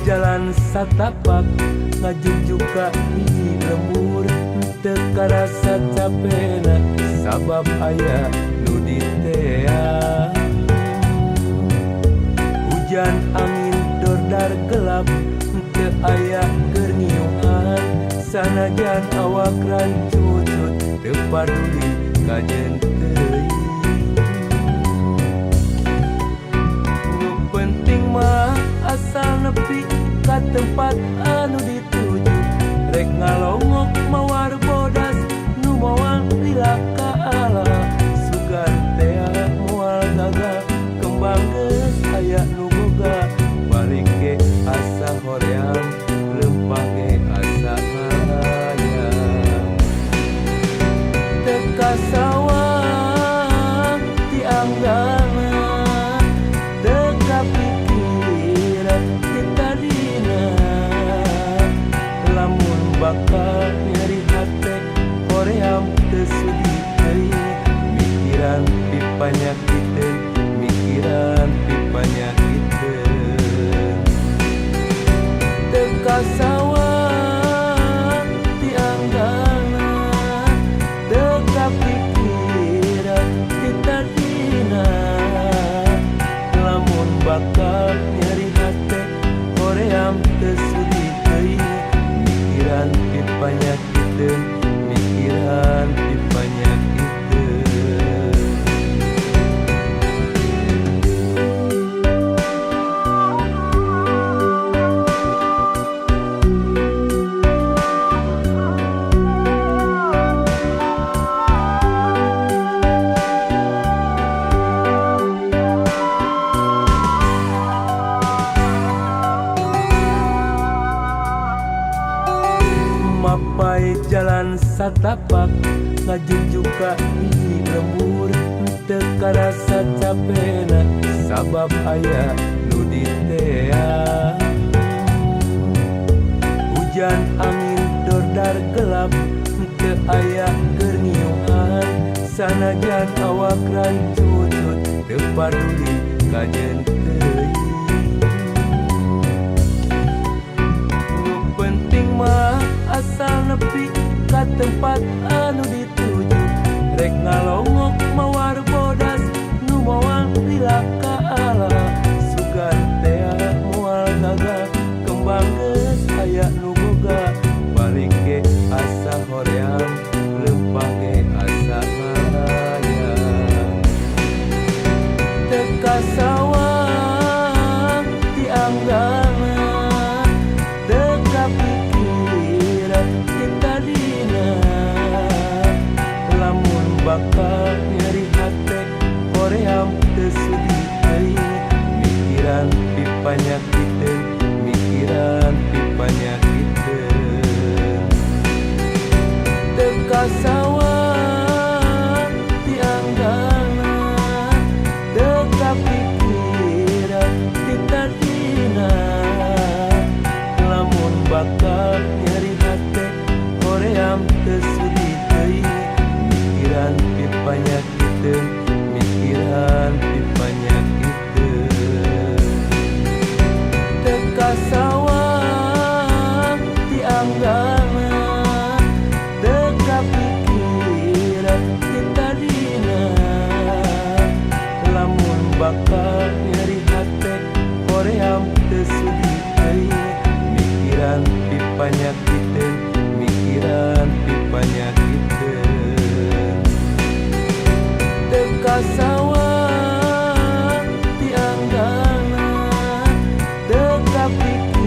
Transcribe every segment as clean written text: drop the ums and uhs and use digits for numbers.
Jalan satapak ngajugjug ka hiji lembur, teu karasa capena sabab aya nu diteang. Hujan, angin, dordar gelap, teu aya keur ngiuhan. Sanajan awak rancucut, teu paduli kajeun teuing. Nu penting mah asal nepi ka tempat anu dituju. Rek ngalongok mawar bodas, nu moal lila ka ala. Sugan tea moal gagal, kembang geus aya nu boga. Balik ge asa hoream, leumpah ge asa ngahayang. Teu kasawang ti anggalna, teu kapikiran ti tadina. Lamun bakal nyeri hate, hoream teu sudi teuing. Mikiran pipanyakiteun, mikiran pipanyakiteun. Teu kasawang ti anggalna, teu kapikiran ti tadina. Lamun bakal nyeri hate, hoream teu sudi teuing. Mikiran pipanyakiteun, mikiran pipanyakiteun. Mapai jalan satapak ngajugjug ka hiji lembur, teu karasa capena sabab aya nu diteang. Hujan, angin, dordar gelap, teu aya keur ngiuhan. Sanajan awak rancucut, teu paduli kajeun teuing. Nu penting mah asal nepi ka tempat anu dituju. Rek ngalongok mawar bodas, nu moal lila ka ala. Sugan tea moal gagal, kembang geus aya nu boga. Balik ge asa hoream, leumpah ge asa ngahayang. Teu kasawang ti anggalna, teu kapikiran ti tadina. Lamun bakal nyeri hate, hoream teu sudi teuing. Mikiran pipanyakiteun, mikiran pipanyakiteun. Teu kasawang ti anggalna, teu kapikiran ti tadina. Lamun bakal nyeri hate, hoream teu sudi teuing. Mikiran pipanyakiteun, mikiran pipanyakiteun. Teu kasawang ti anggalna, teu kapikiran ti tadina. Lamun bakal nyeri hate, hoream teu sudi teuing. Mikiran pipanyakiteun, mikiran pipanyakiteun. Teu kasawang ti anggalna, teu kapikiran.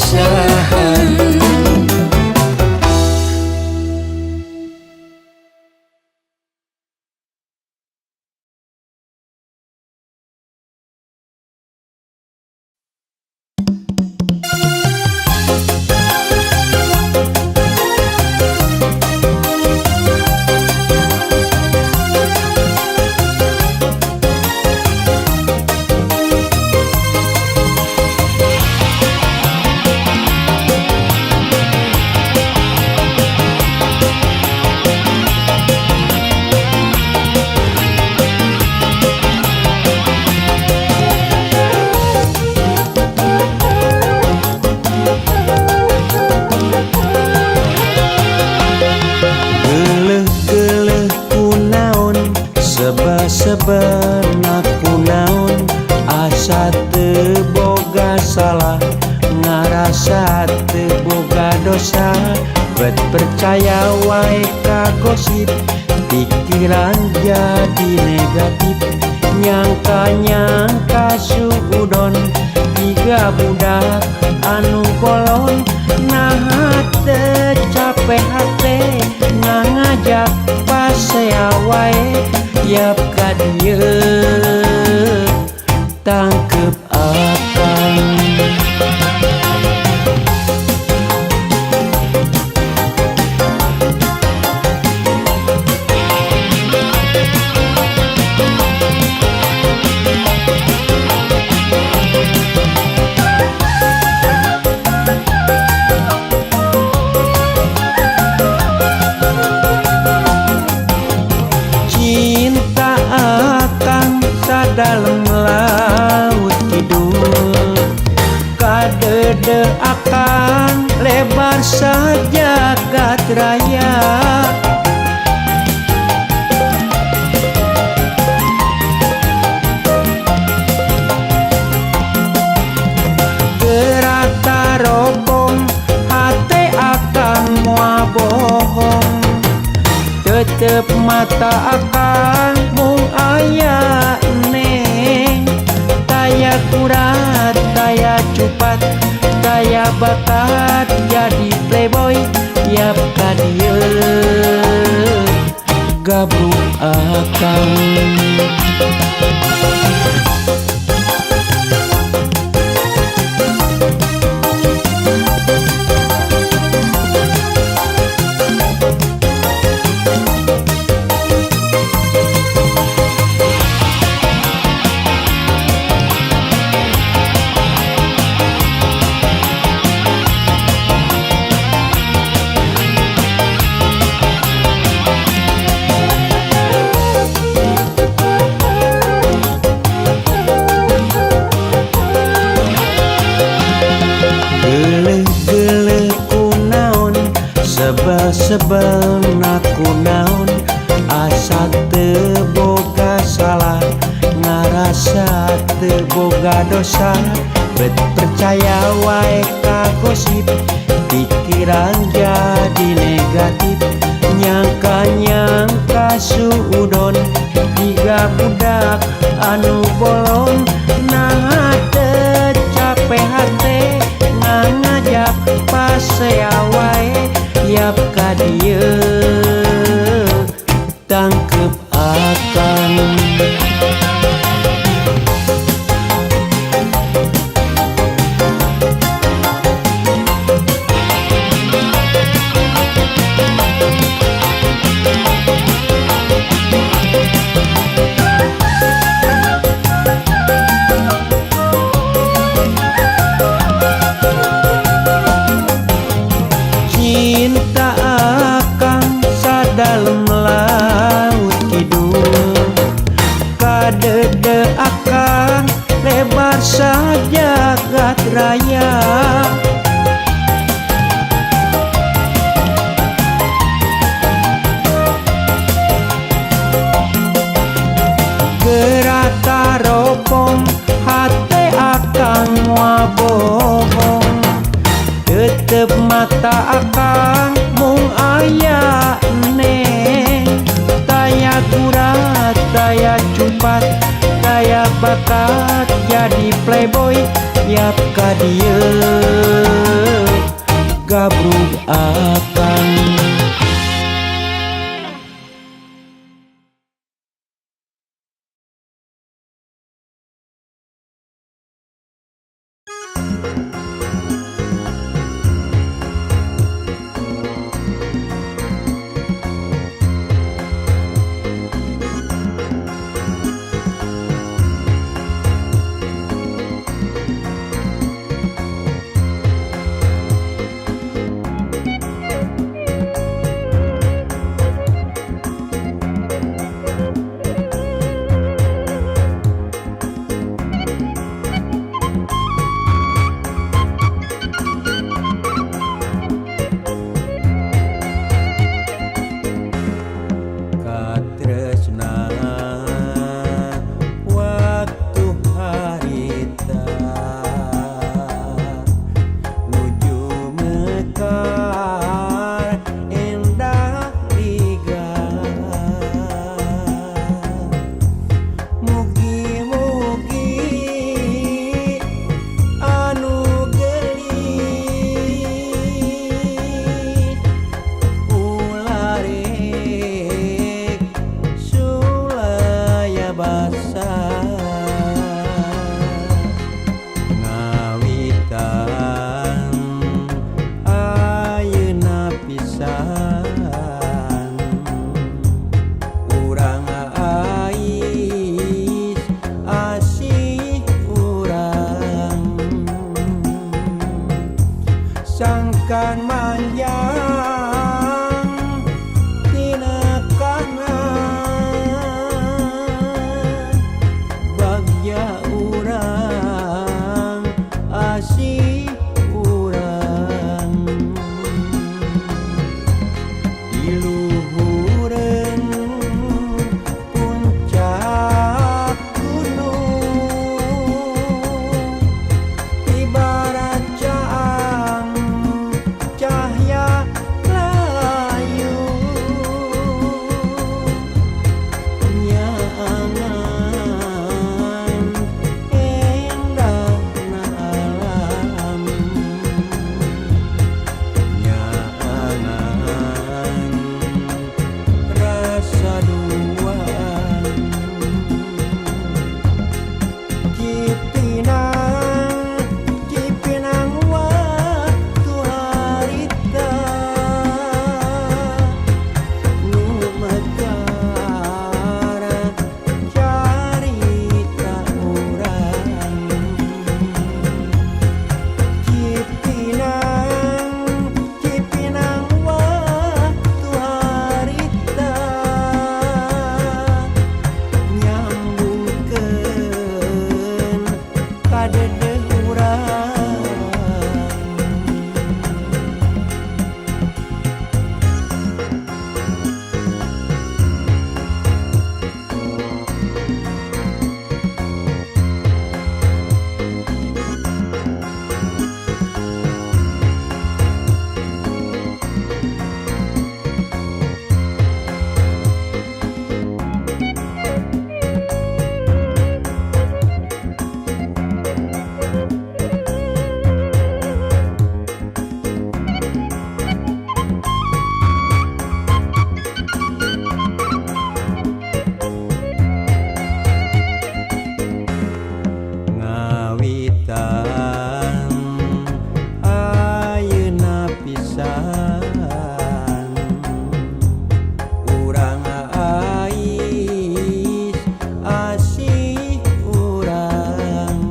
saha. Geuleuh-geuleuh kunaon, sebel-sebelna kunaon, asa teu boga salah, ngarasa teu boga dosa, bet percaya wae ka gosip, pikiran jadi negatif, nyangka-nyangka suudon, tiga budak anu bolon, naha teu capek hate ngajak pasea wae, yap ka dieu tangkep akang. Cinta akang sadalem laut kidul, kadede akang lebar sajagat raya. Gerata robong hate akang moal bohong, tetep mata akang mung aya neng, taya kurat taya cupat taya bakat jadi playboy, yap ka dieu gabruk akang. Geuleuh-geuleuh kunaon, sebel-sebelna kunaon, asa teu boga salah, ngarasa teu boga dosa, bet percaya wae ka gosip, pikiran jadi negatif, nyangka-nyangka suudon, tiga budak anu bolong, naha teu capek hate ngajak pasea wae, yap ka dieu tangkep akang. Cinta akang sadalem laut kidul, kadede akang lebar sajagat raya. Gerata ropong hate akang moal bohong, tetep mata akang mung aya neng, taya kurat taya cupat taya Bakat jadi playboy yap ka dieu gabrug akang. Katresna waktu harita nuju mekar endah liga. Mugi-mugi anu geulis ulah rek sulaya basa. Ngawitan ayeuna pisan urang ais asih urang sangkan manjang tina kana bagja urang asih urang di luhureun puncak gunung ibarat caang cahya layu nyaangan endahna alam nyaangan rasa duaan. Cipinang Cipinang waktu harita nu mekar carita urang. Cipinang Cipinang waktu harita nyambungkeun kadedeh urang. Ngawitan ayeuna pisan urang ais asih urang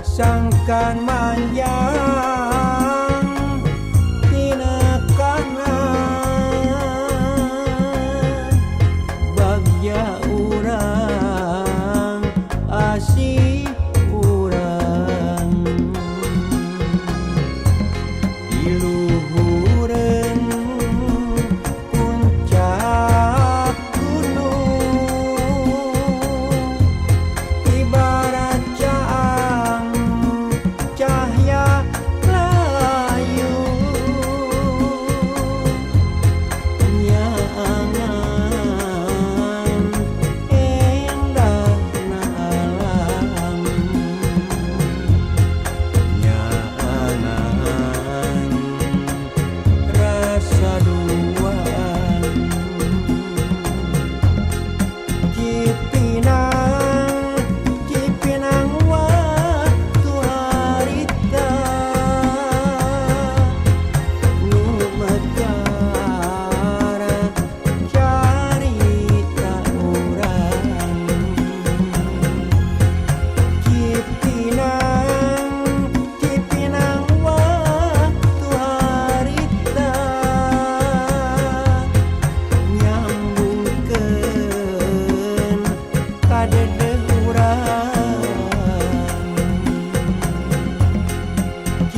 sangkan manjang tina kana bagja urang asih urang di luhureun puncak gunung ibarat caang cahya.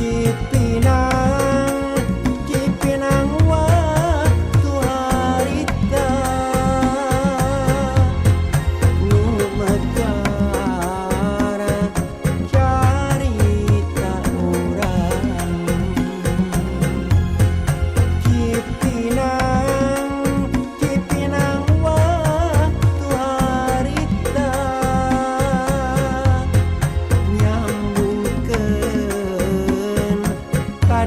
Cipinang, Cipinang waktu harita, nu mekar carita urang. Cipinang, Cipinang waktu harita, nyambungkeun ka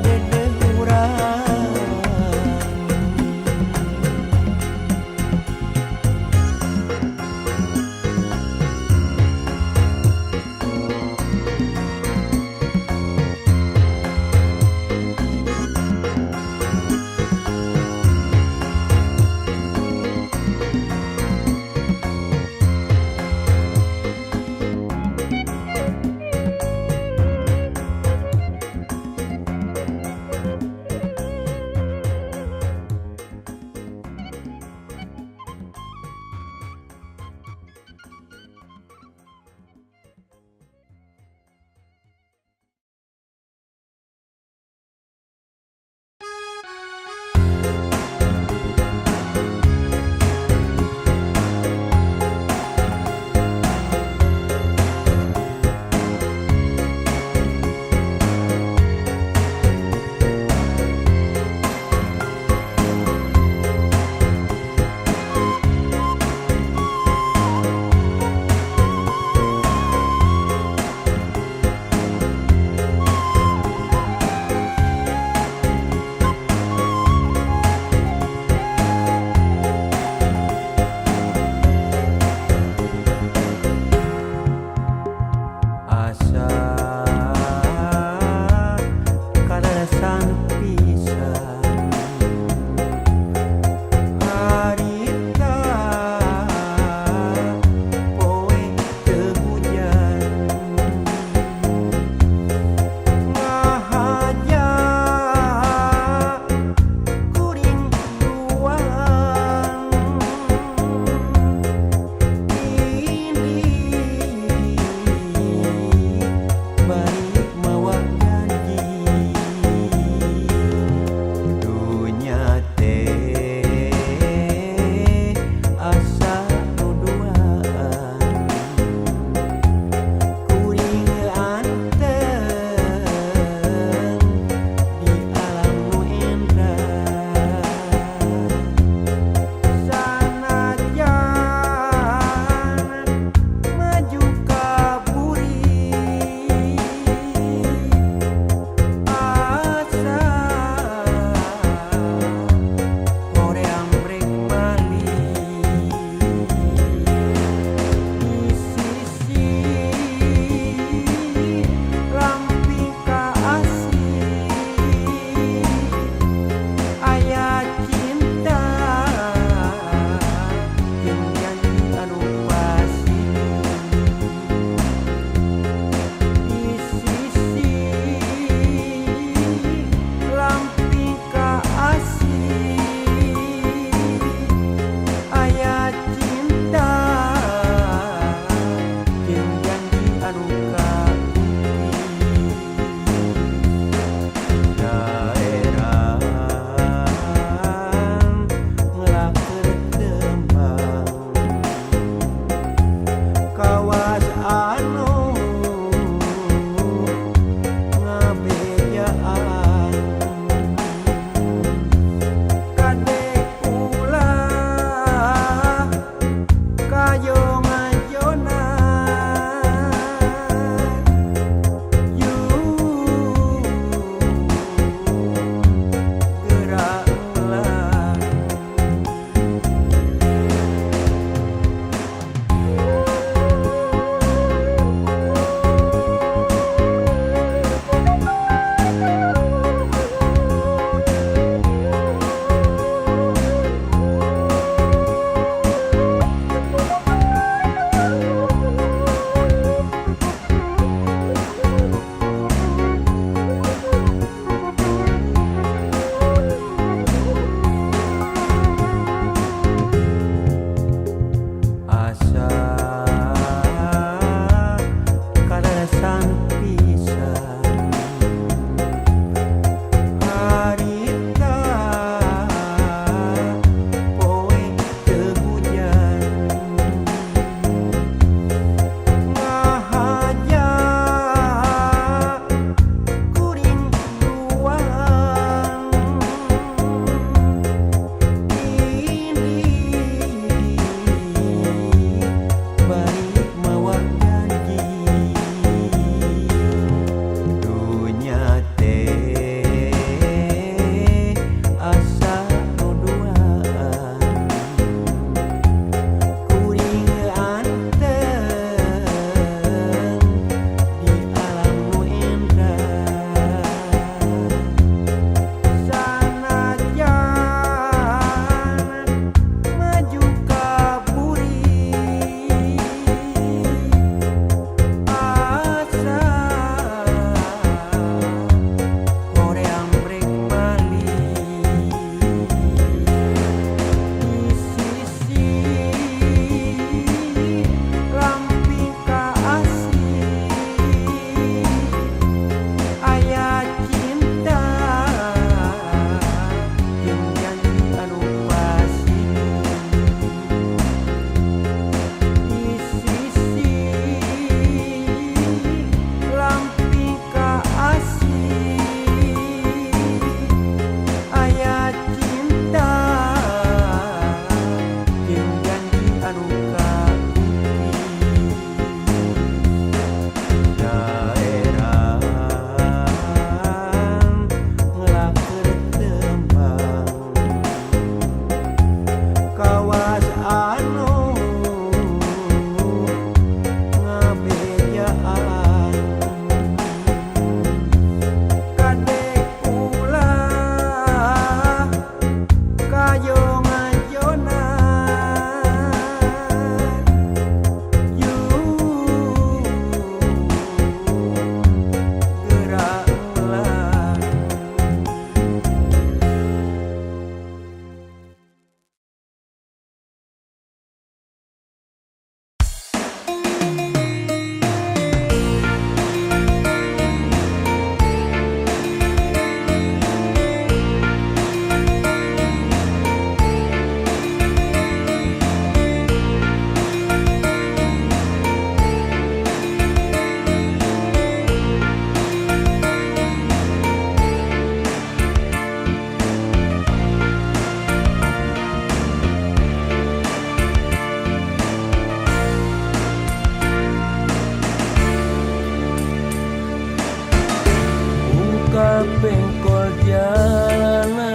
Mapengkol jalana,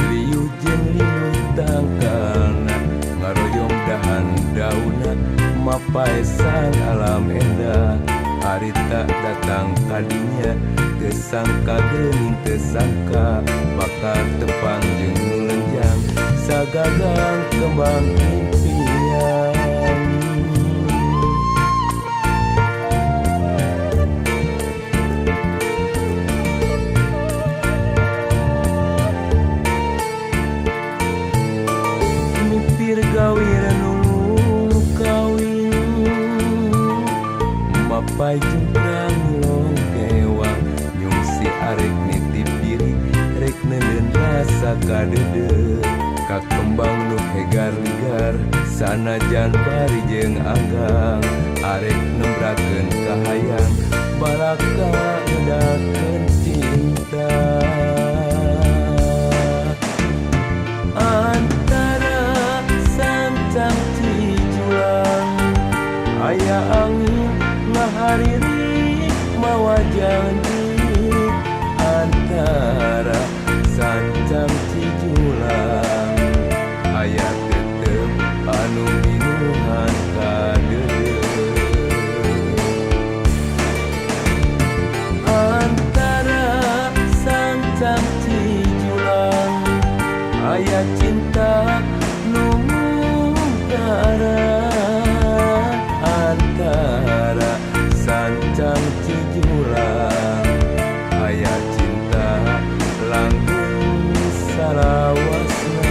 liuh jeung linu tangkalna, ngaroyom dahan dauna, mapaesan alam endah. Harita datang kadinya, teu sangka geuning, teu sangka bakal tepang jeung nu lenjang sagagang kembang impian. Mipir gawir nulung kawin, mapay jungkrang nulung kewang, nyungsi arek nitip diri, rek neuleun rasa kadeudeuh ka kembang nu hegar ligar, sanajan bari jeung anggang, arek nembrakeun kahayang, balaka ngedakeun cinta. Antara sancang Cijulang aya angin ngahariri mawa janji. Antara sancang Cijulang aya tetep anu minuhan kadeudeuh. Antara sancang Cijulang aya cinta nu munggaran. Antara sancang Cijulang aya cinta langgeng salawasna.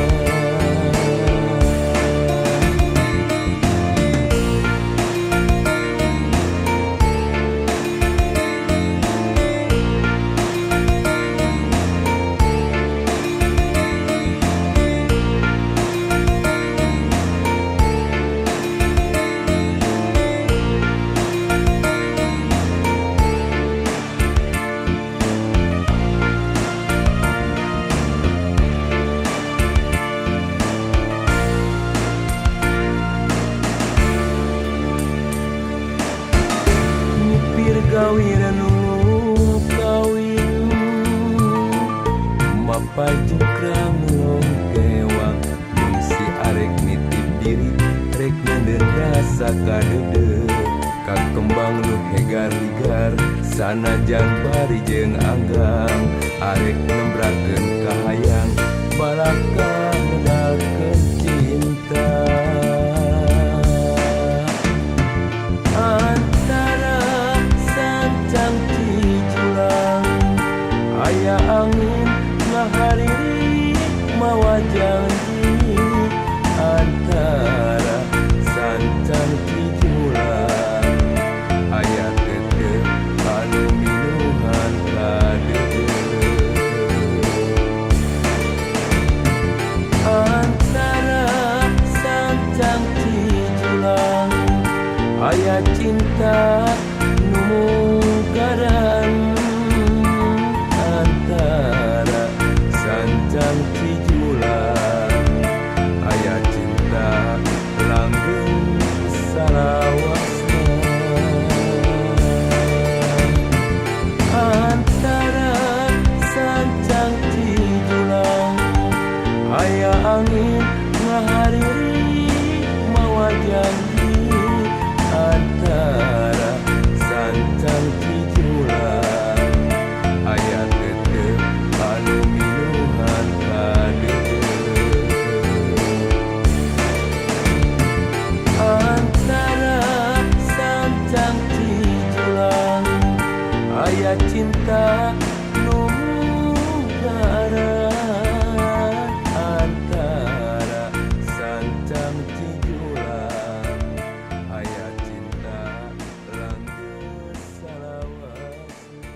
Nyipir gawir nulung kawin, mapay jungkrang nulung kewang, nyungsi arek nitip diri, rek neuleun rasa kadeudeuh ka kembang nu hegar ligar, sanajan bari jeung anggang, arek nembrakeun kahayang, balaka ngedakeun cinta. Antara sancang Cijulang aya angin ngahariri mawa janji. Antara sancang Cijulang aya tetep anu minuhan kadeudeuh. Antara sancang Cijulang aya cinta nu munggaran. Antara sancang Cijulang aya cinta langgeng salawasna. Antara sancang Cijulang aya angin ngahariri mawa janji. Antara sancang Cijulang aya tetep anu minuhan kadeudeuh. Antara sancang Cijulang aya cinta nu munggaran. Antara sancang Cijulang aya cinta langgeng salawasna.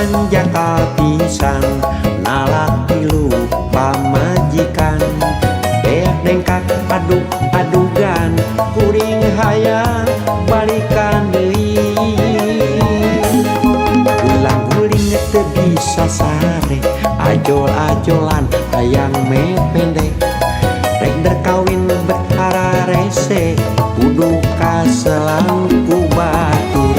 Manja pisan nalak tilu pamajikan beak dengkak aduk adugan kuring hayang balikan deui ulang guling teu bisa sare ajol-ajolan hayang me pendek rek kawin betara rese kudu kaselang ku batur.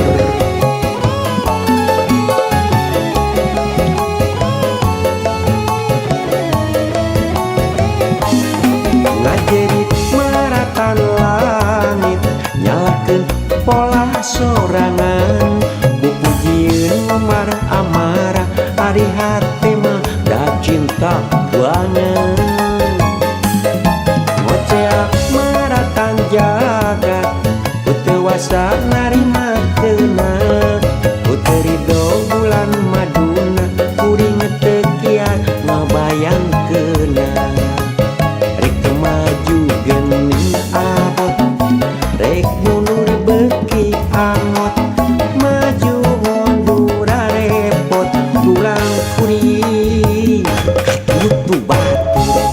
Ngajerit maratan langit nyalakeun pola sorangan pupujieun marah amarah ari hate mah da cinta banget ngoceak maratan jagat puteuwasa narima keuna puteri do bulan maduna kuring teu kiat ngabayangkeuna rek maju geuning abot rek mundur beuki angot maju mundur repot tulang kuring katutu batur.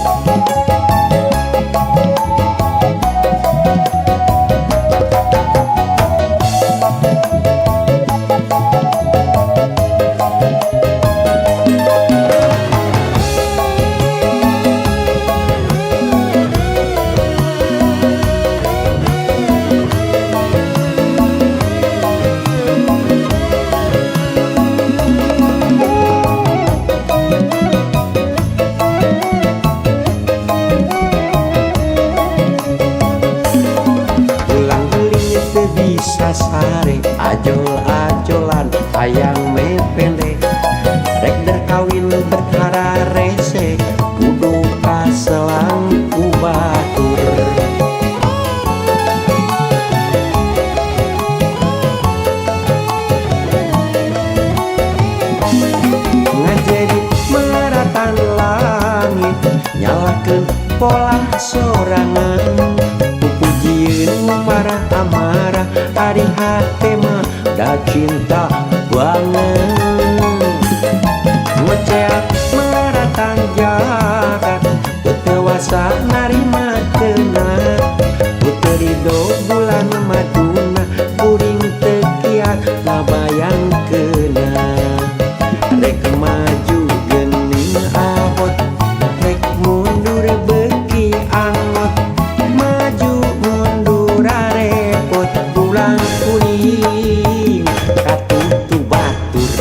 Bisa sare ajol-ajolan hayang me pendek rek kawin berkara rese kudu kaselang ku batur. Ngajerit maratan langit nyalakeun pola sorangan pupujieun marah amarah ari hate mah da cinta banget ngoceak maratan jagat teu wasa narima keuna puteri do bulan maduna kuring teu kiat ngabayangkeuna rek maju geuning abot rek mundur beuki angot maju mundur repot tulang kuring katutu batur.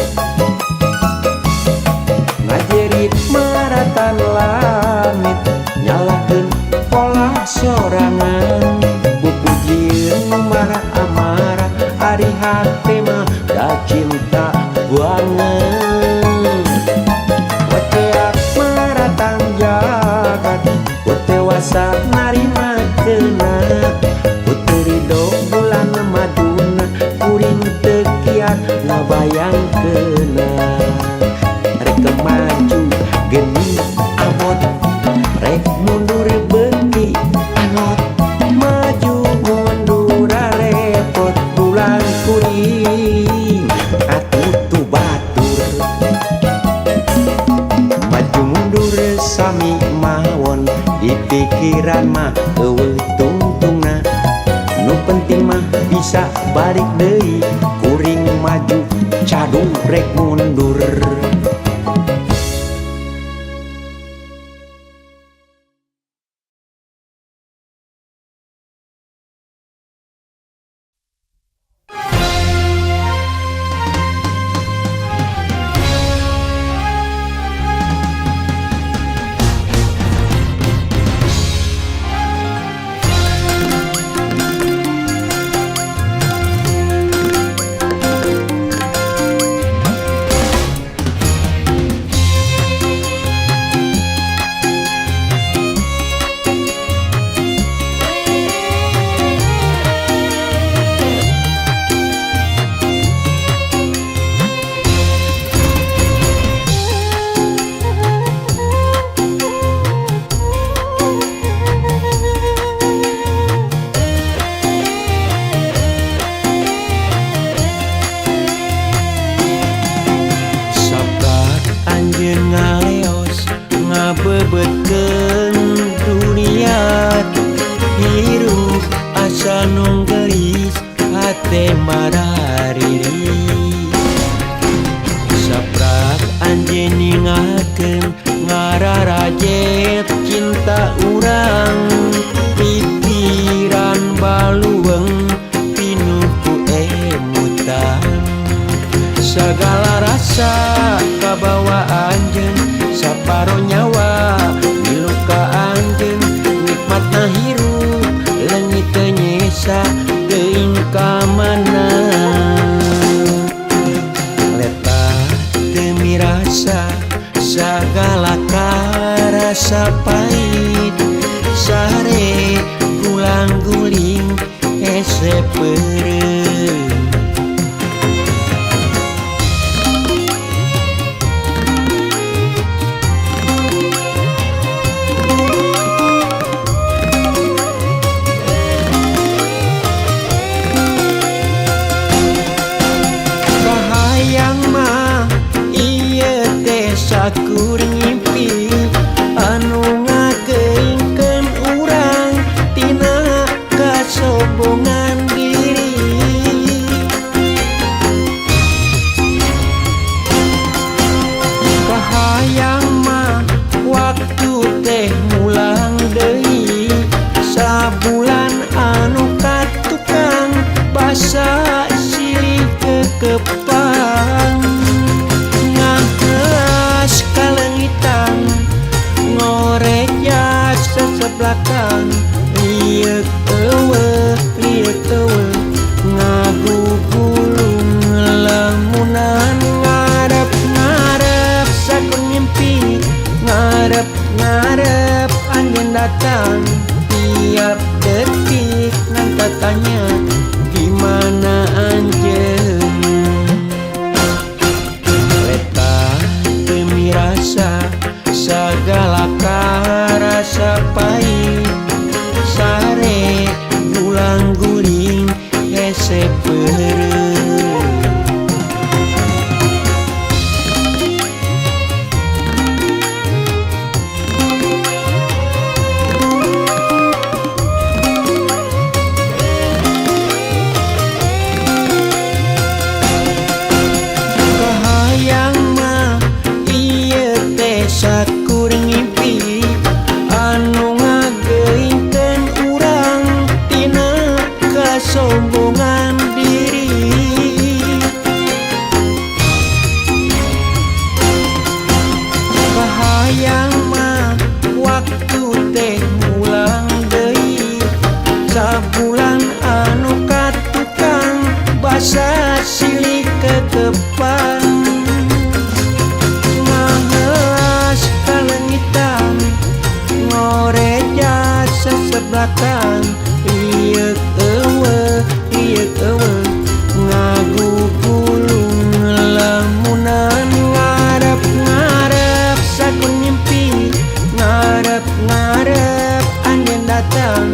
Ngajerit maratan langit nyalakeun pola sorangan pupujieun marah amarah ari hate mah da cinta banget ngoceak maratan jagat putewasa narima keuna puteri do bulan maduna kuring teu kiat ngabayangkeuna rek maju geuning abot rek mundur beuki angot maju mundur repot tulang kuring katutu batur. Maju mundur sami mawon di pikiran mah eueuh tungtungna nu penting mah bisa balik deui kuring maju cadung rek mundur. Sanung gelis hate marariris. Saprak anjeun ningalkeun ngararajet cinta urang. Pikiran baluweung pinuh ku emutan. Sagala rasa kabawa anjeun, saparo nyawa milu ka anjeun. Nikmatna hirup leungit teu nyesa teuing ka mana. Leta teu mirasa sagala karasa pahit. Sare gulang guling hese peureum. Kahayang mah ieu teh sakur ngimpi anu ngageungkeun urang tina kasombongan diri. Kahayang mah waktu teh mulang deui, sabulan anu katukang basa silih kekepang. Ngahelas kaleungitan ngoreja seseblakan. Lieuk eueuh lieuk eueuh ngagugulung lamunan. Ngarep-ngarep sakur ngimpi, ngarep-ngarep anjeun datang. Tiap detik ngan tatanya di mana anjeun. Leta teu mirasa sagala karasa pahit. Sare gulang guling hese peureum. Kahayang mah ieu teh sakur ngimpi anu ngageungkeun urang tina kasombongan diri. Kahayang mah waktu teh mulang deui, sabulan anu katukang basa silih kekepang. Ngahelas kaleungitan ngoreja seseblakan. Lieuk eueuh lieuk eueuh ngagugulung lamunan. Ngarep-ngarep sakur ngimpi, ngarep-ngarep anjeun datang.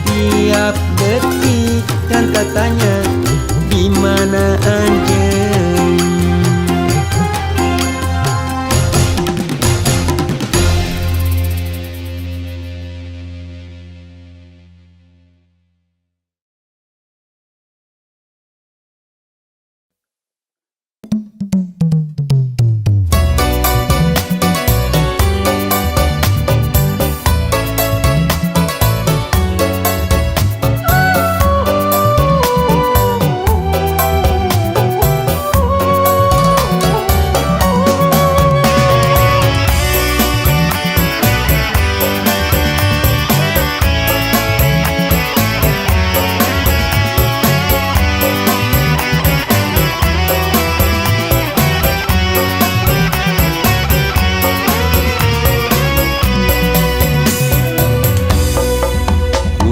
Tiap detik kan tatanya di mana anjeun.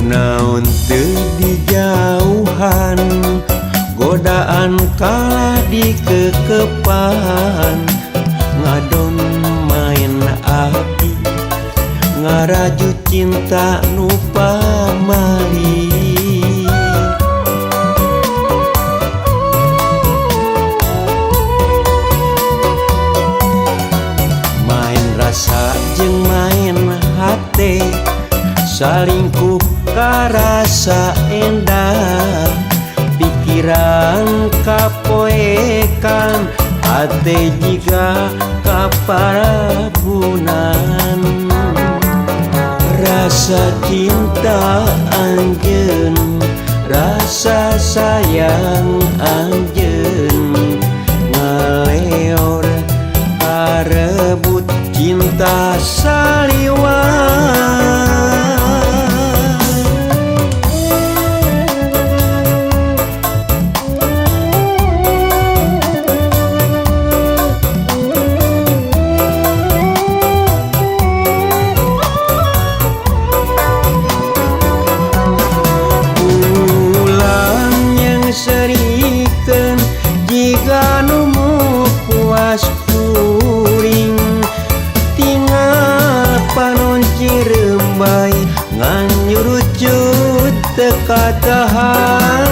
Kunaon teu dijauhan, godaan kalah dikekepan. Ngadon main api, ngaraju cinta nu pamali. Main rasa jeung main hate, salingkuh karasa endah, pikiran kapoekan, hate jiga kaparabunan. Rasa cinta anjeun, rasa sayang anjeun, ngaleor karebut cinta saliwat. Serikeun jiga nu puas kuring, tinggal panon cirembay ngan nyurucut teu katahan.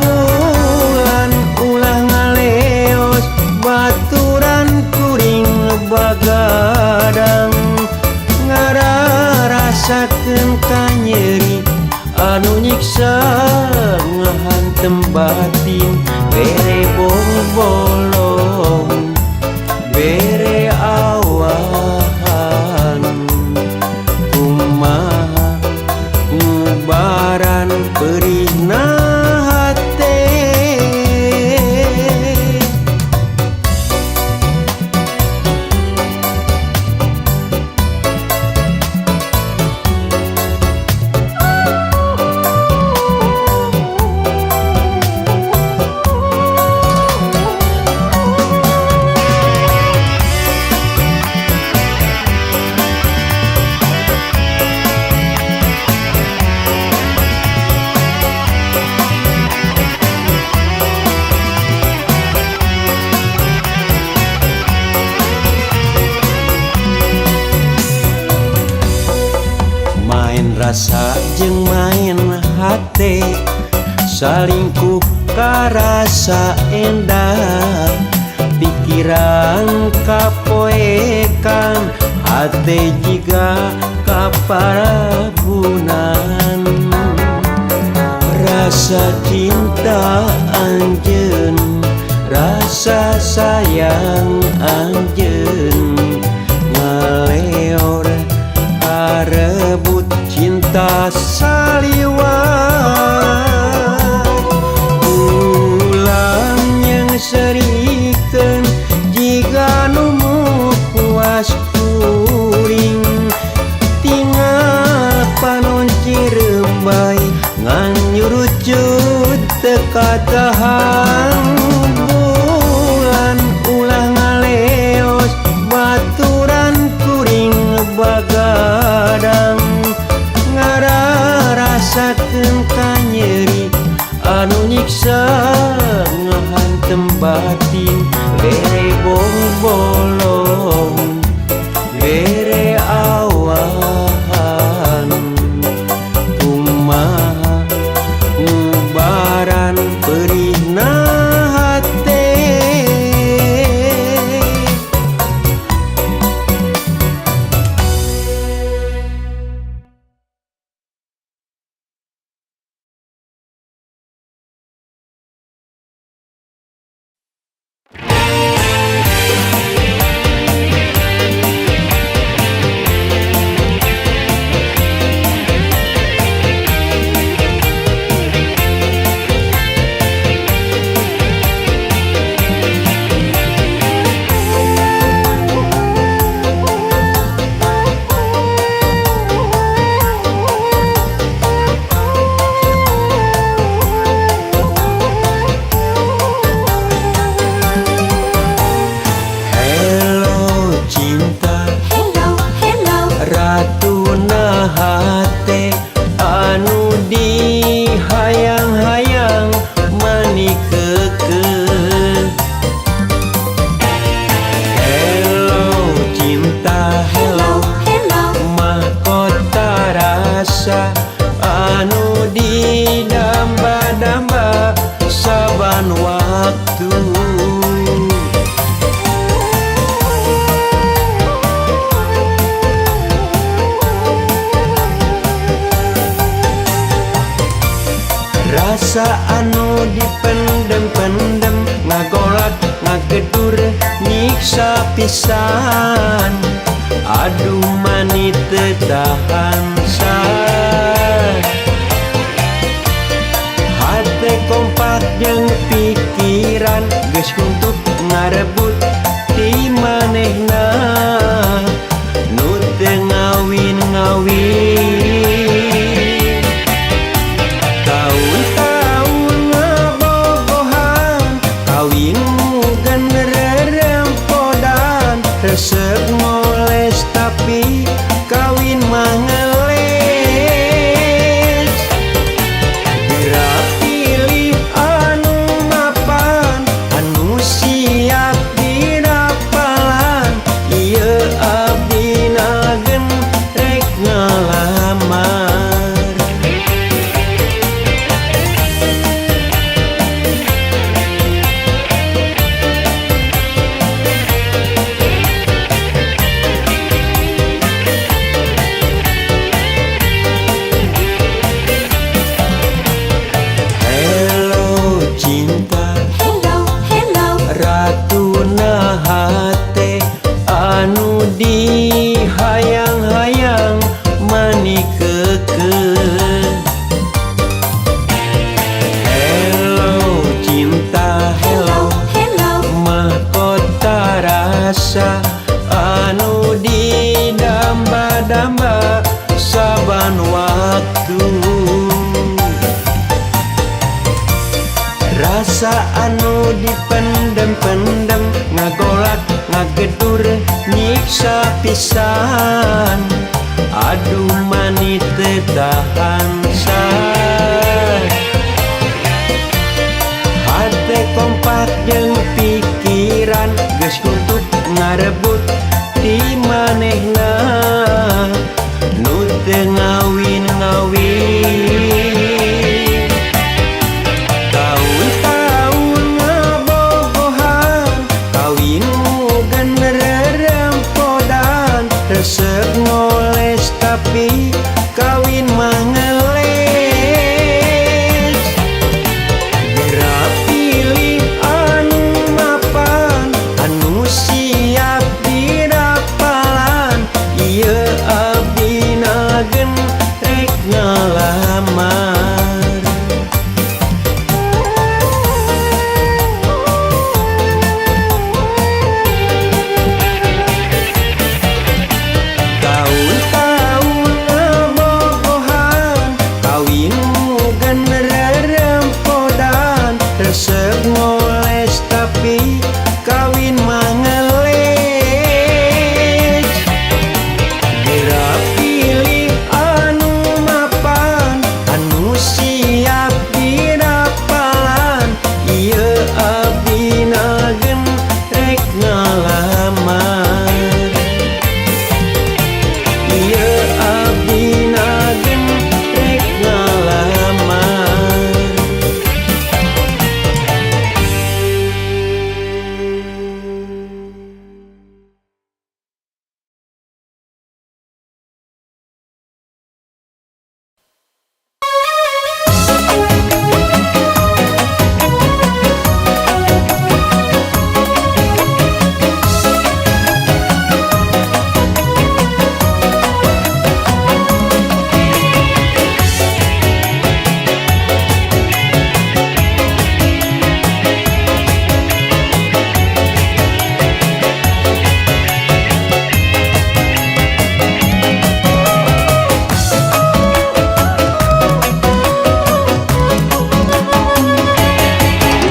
Bulan ulah ngaleos baturan kuring bagadang, ngararasakeun kanyeri anu nyiksa ngahantem batin. Bere bolong bere awahan, kumaha ngubaran perihna hate. Main rasa jeung main hate, salingkuh karasa endah, pikiran kapoekan, hate jiga kaparabunan. Rasa cinta anjeun, rasa sayang anjeun, ngaleor karebut cinta saliwat. Ulang yang serikeun jiga nu puas kuring, tinggal panon cirembay ngan nyurucut teu katahan. Bulan ulah ngaleos baturan kuring bagadang, ngararasakeun kanyeri anu nyiksa ngahantem batin. Bere bolong bere awahan, kumaha ngubaran perihna hate. Rasa anu dipendem-pendem ngagolak ngagedur nyiksa pisan. Aduh mani teu tahan hate kompak jeung pikiran geus huntuk ngarebut ti manehna nu teu ngawin-ngawin. Taun-taun ngabogohan kawin mugan rerempodan resep ngoles tapi kawin mah ngeles. Geura pilih anu mapan anu siap dirapalan ieu abdina gen rek ngalamar. Hello cinta, Hello, hello, ratuna hate anu dihayang-hayang mani keukeuh. Hello cinta, hello hello, mahkota rasa anu didamba-damba saban waktu. Rasa anu dipendem-pendem ngagolak ngagedur nyiksa pisan. Aduh mani teu tahan hate kompak jeung pikiran geus huntuk ngarebut ti manehna nu teu ngawin-ngawin. Taun-taun ngabogohan kawin mugan rerempodan resep ngoles tapi kawin mah ngeles. Geura pilih anu mapan anu siap dirapalan ieu abdina gen rek ngalamar. Taun-taun ngabogohan kawin mugan rerempodan resep ngoles tapi kawin mah ngeles. Geura pilih anu mapan anu siap dirapalan ieu abdina gen rek ngalamar. Ieu abdina gen rek ngalamar.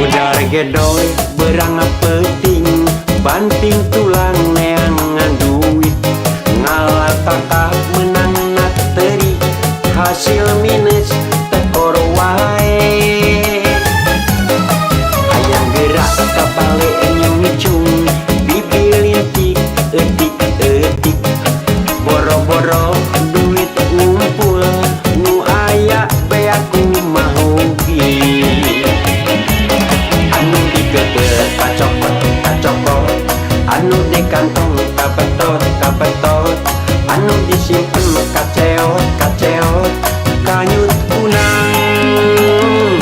Udar gedoy berang peuting banting tulang neangan duit ngalataka menang teri hasil minus tekor wae. Hayang gerak ka bale nyungcung bibi lintik etik-etik boro-boro duit ngumpul nu aya beak kumaha oge. Anu digeber kacokot kacokot anu di kantong kabetot kabetot anu disimpen kaceot kaceot kanyut kunang.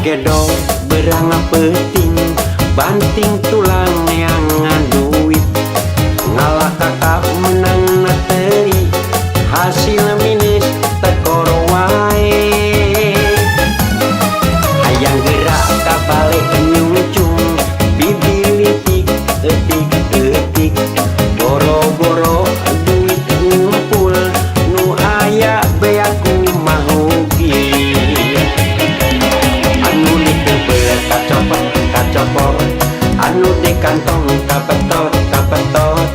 Ngagedo berang peuting banting tulang neangan duit ngalah kakap menang teuing hasil minus tekor wae hayang gerak ka balik nyungcung bibilitik etik etik boro-boro duit ngumpul nu aya beak kumaha anu diteubeuh kacopot kacopot anu di kantong kabetot kabetot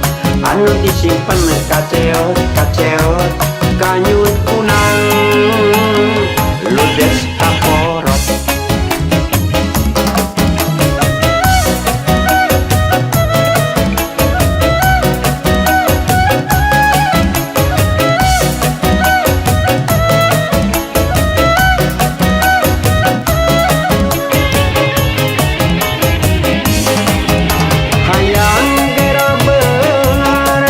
anu disimpen kaceot kaceot kanyut kunang ludes kaporot. Hayang gera beunghar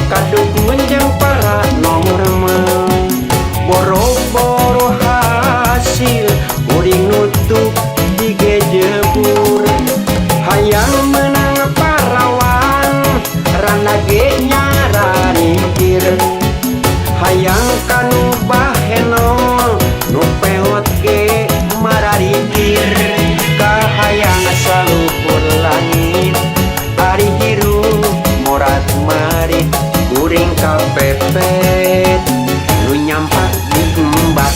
kadukun jeung paranormal boro-boro hasil kuring nutup digejebur hayang menang parawan randa ge nyararikir hayang kanu bahenol nu peot ge mararikir kahayang saluhur langit ari hirup morat marit kuring kapepet nu nyampak diembat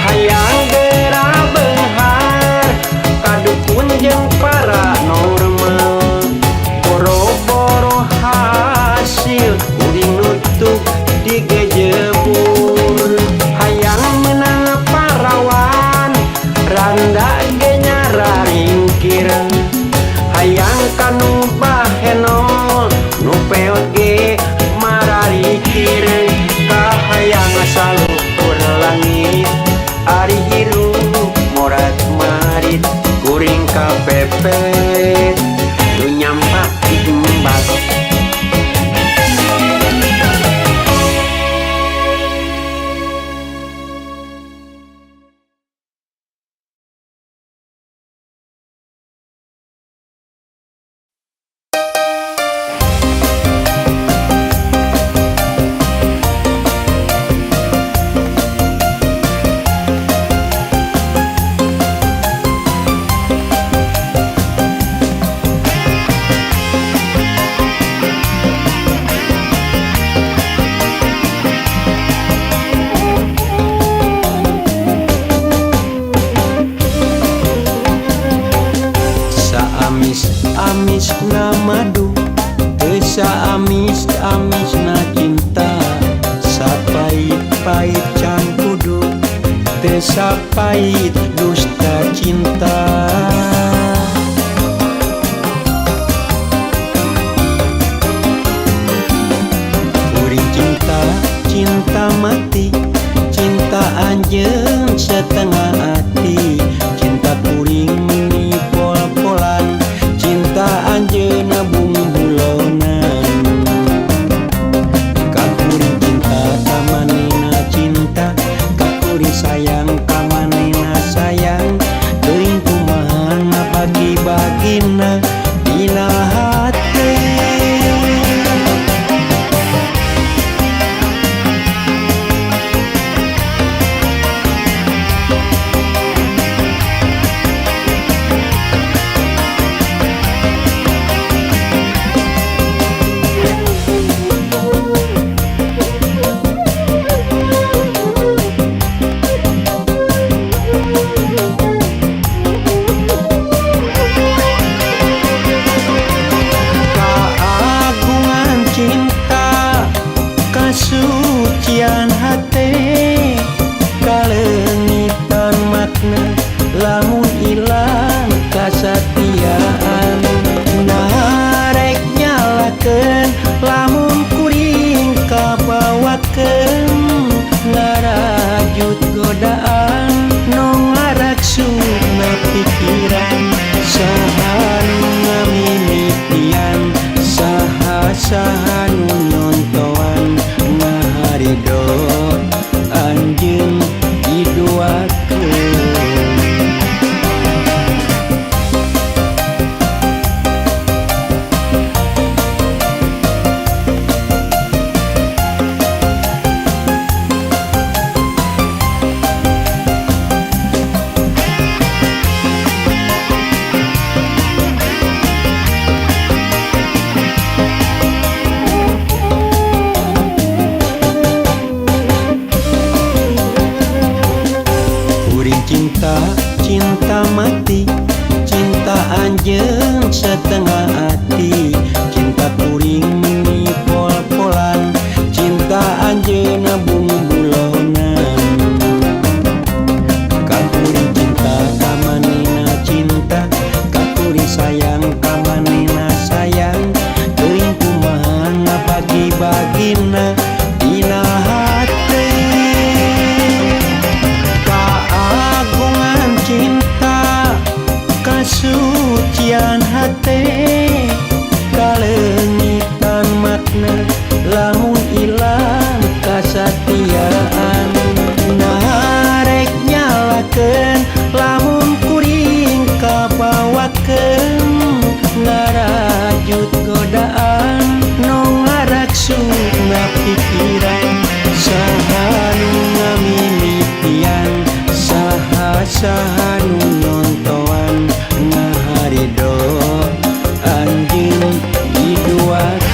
hayang gera beunghar kadukun jeung paranormal boro-boro hasil kuring nutup digejebur hayang menang parawan randa ge nyararingkir hayang kanu bahenol nu peot ge mararikir kahayang saluhur langit ari hirup morat marit kuring kapepet nu nyampak diembat. Saamis-amis na madu teu saamis-amis na cinta sapait-pait cangkudu teu sapait dusta cinta. Kuring cinta, cinta mati, cinta anjeun setengah hati, cinta kuring meni pol-polan, cinta anjeun bumbulonan. Ka kuring cinta ka manehna cinta, ka kuring sayang ka manehna sayang, teuing kumaha ngabagi-bagina dina hate. Cinta mati, cinta anjeun setengah hati. Cinta kuring meni pol-polan, cinta anjeun bumbulonan. Ka kuring cinta ka manehna cinta, ka kuring sayang ka manehna sayang. Teuing kumaha ngabagi-bagina dina hate. Kagungan cinta, kasucian hate, kaleungitan makna lamun ilang kasatiaan. Naha rek nyalahkeun lamun kuring kabawakeun ngarajut godaan nu ngaraksukna pikiran. Saha nu ngamimitian, saha saha nu nontoan, ngaharido anjeun diduakeun.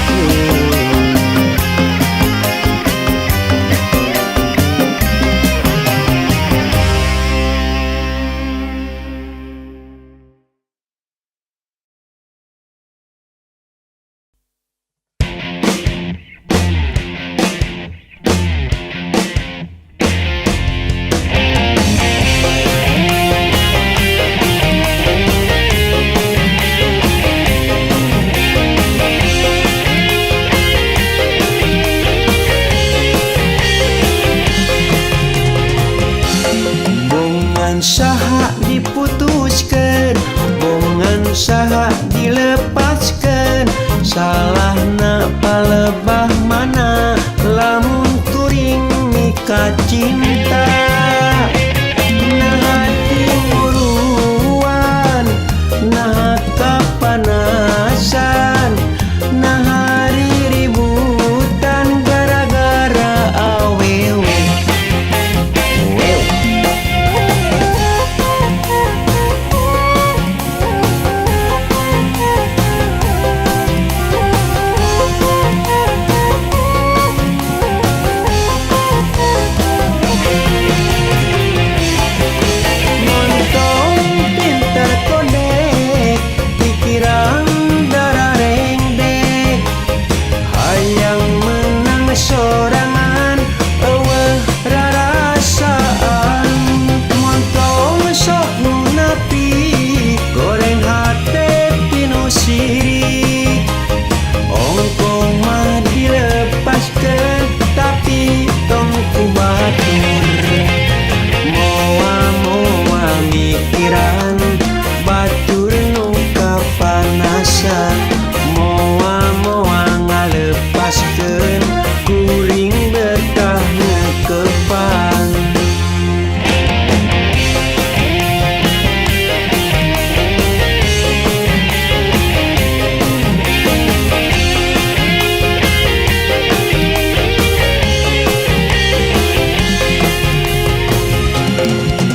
Bongan saha diputuskeun, bongan saha dilepaskeun. Salahna palebah mana lamun kuring mika cinta. Naha timuruan, naha kapanasan, naha riributan gara-gara awewe. Wew. Montong pinter kodek, pikiran dararengdek, hayang menang sorangan eueuh rarasaan. Montong sok munafik, goreng hate pinu sirik. Ongkoh mah dilepaskeun tapi tong ku batur. Moa-moa mikiran batur nu kapanasan, moa-moa ngalepaskeun kuring betah ngekepan.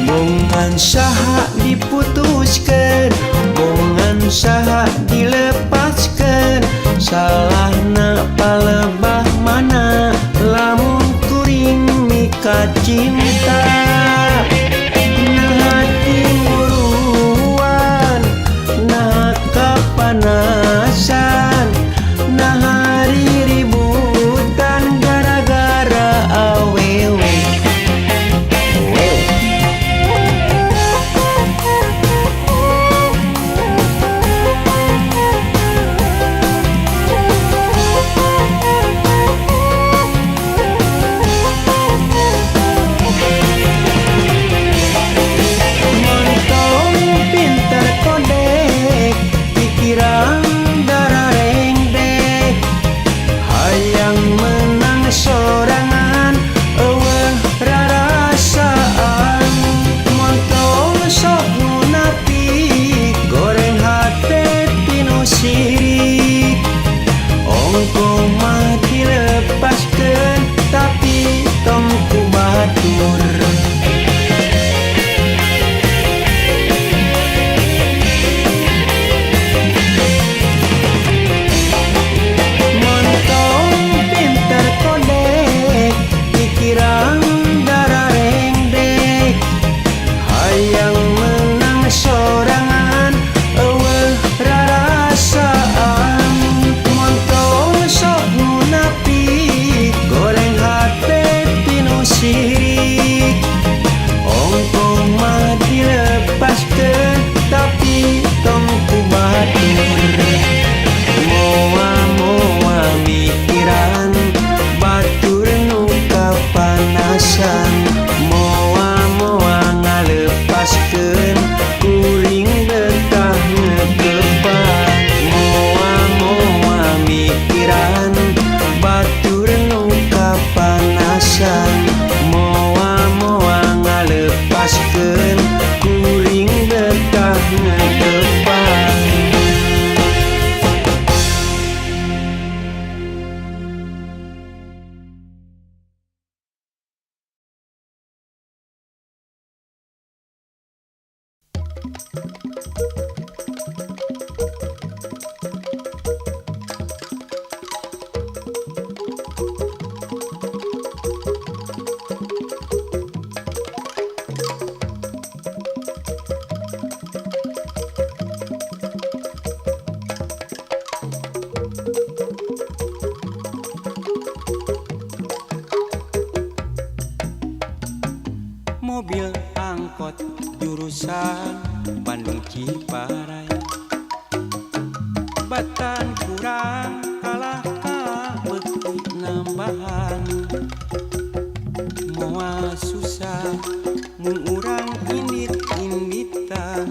Bongan saha diputuskeun, bongan saha dilepaskeun. Salahna palebah mana lamun kuring mika cinta. Naha timuruan, naha kapanasan, naha riributan gara-gara awewe. Wew. Ngeun kuring betah ngatepang. Mobil angkot jurusan Bandung Ciparai, batan kurang kalah kabeuki nambahan. Moal susah mun urang indit-inditan,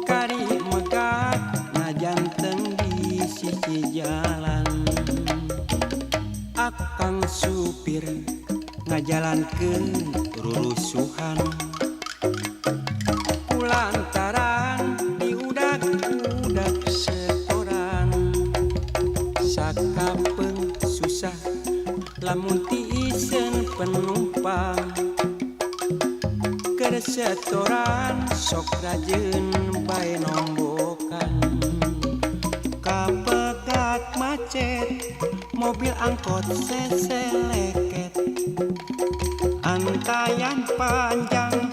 kari megat ngajanteng di sisi jalan. Akang supir ngajalankeun rurusuhan, kulantaran diudak-udak setoran. Sakapeung susah lamun tiiseun penumpang, keur setoran sok rajeun bae nombokan. Kapegat macet mobil angkot seseleket, antaian panjang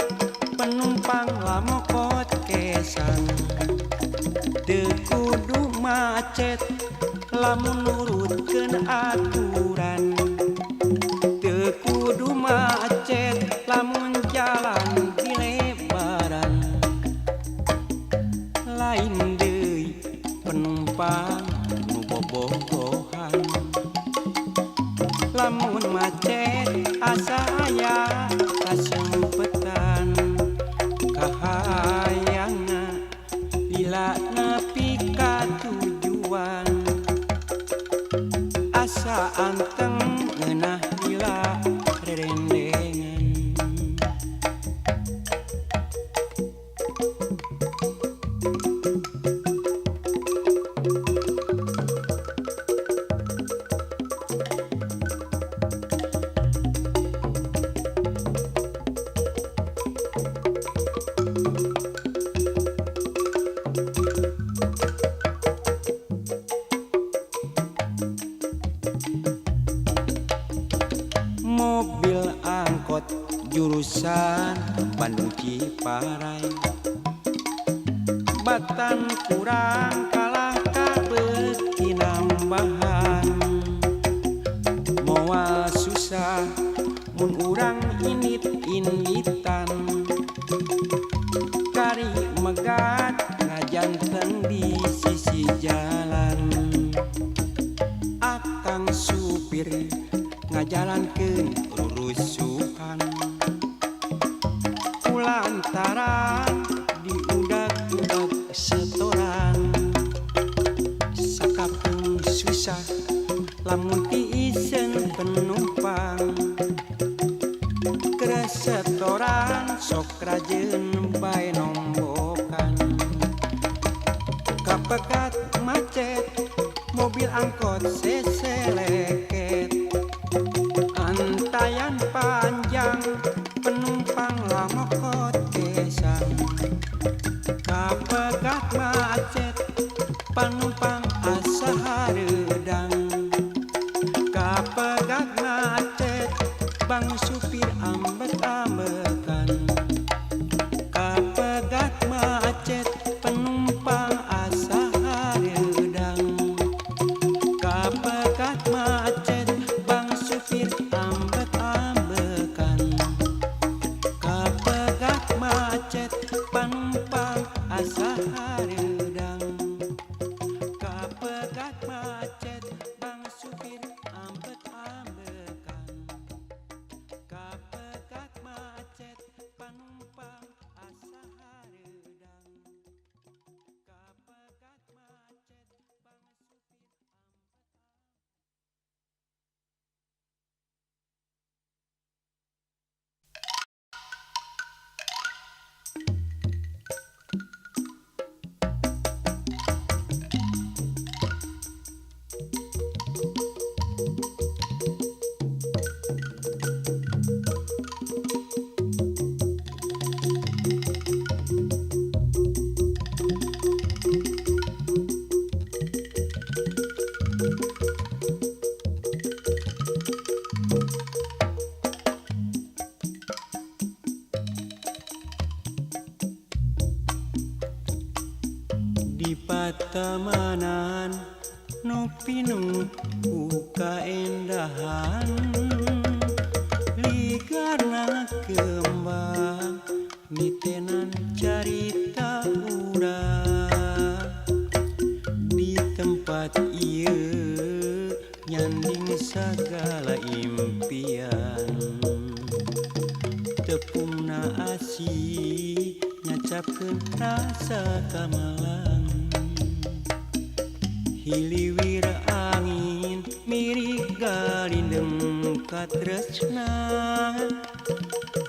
penumpang lamokot kesan. Teu kudu macet lamun nurutkeun aturan, teu kudu macet lamun jalan dilebaran. Lain deui penumpang nu bobogohan, lamun macet asa aya kasempetan. Kahayangna lila nepi ka tujuan, asa anteng ngeunah lila rerendengan. Mobil angkot jurusan Bandung Ciparai, batan kurang kalah kabeuki nambahan. Moal susah mun urang indit-inditan, kari megat ngajanteng di sisi jalan. Akang supir ngajalankeun rurusuhan, kulantaran diudak-udak setoran. Sakapeung susah lamun tiiseun penumpang, keur setoran sok rajeun bae nombokan. Kapegat macet mobil angkot seseleket, antaian panjang penumpang lamokot kesan. Kapegat macet penumpang asa hareudang, kapegat macet bang supir ambek-ambekan. Kapegat macet penumpang asa hareudang, kapegat macet bang supir ambek-ambekan. Kapegat Patamanan nu pinuh ku kaendahan ligarna kembang nitenan carita urang di tempat ieu nyanding sagala impian tepungna asih nyacapkeun rasa kamalang hiliwir angin mirik galindem katresna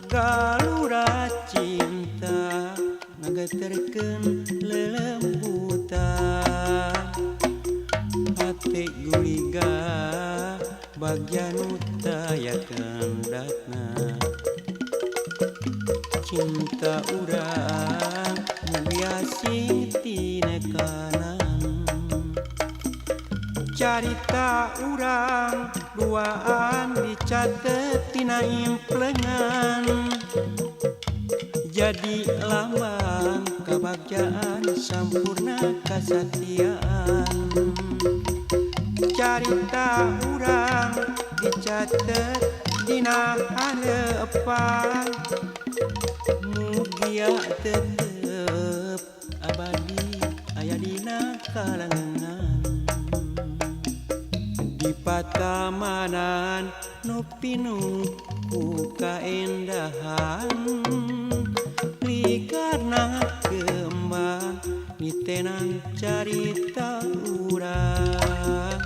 galura cinta ngageterkeun lelembutan hate guliga bagja nu taya kandatna cinta urang mugia sing tinekanan carita urang duaan dicatet tina implengan jadi lambang kabagjaan sampurna kasatiaan carita urang dicatet dina harepan mugia tetep abadi aya dina kalangan di patamanan nu pinuh ku kaendahan ligarna kembang nitenan carita urang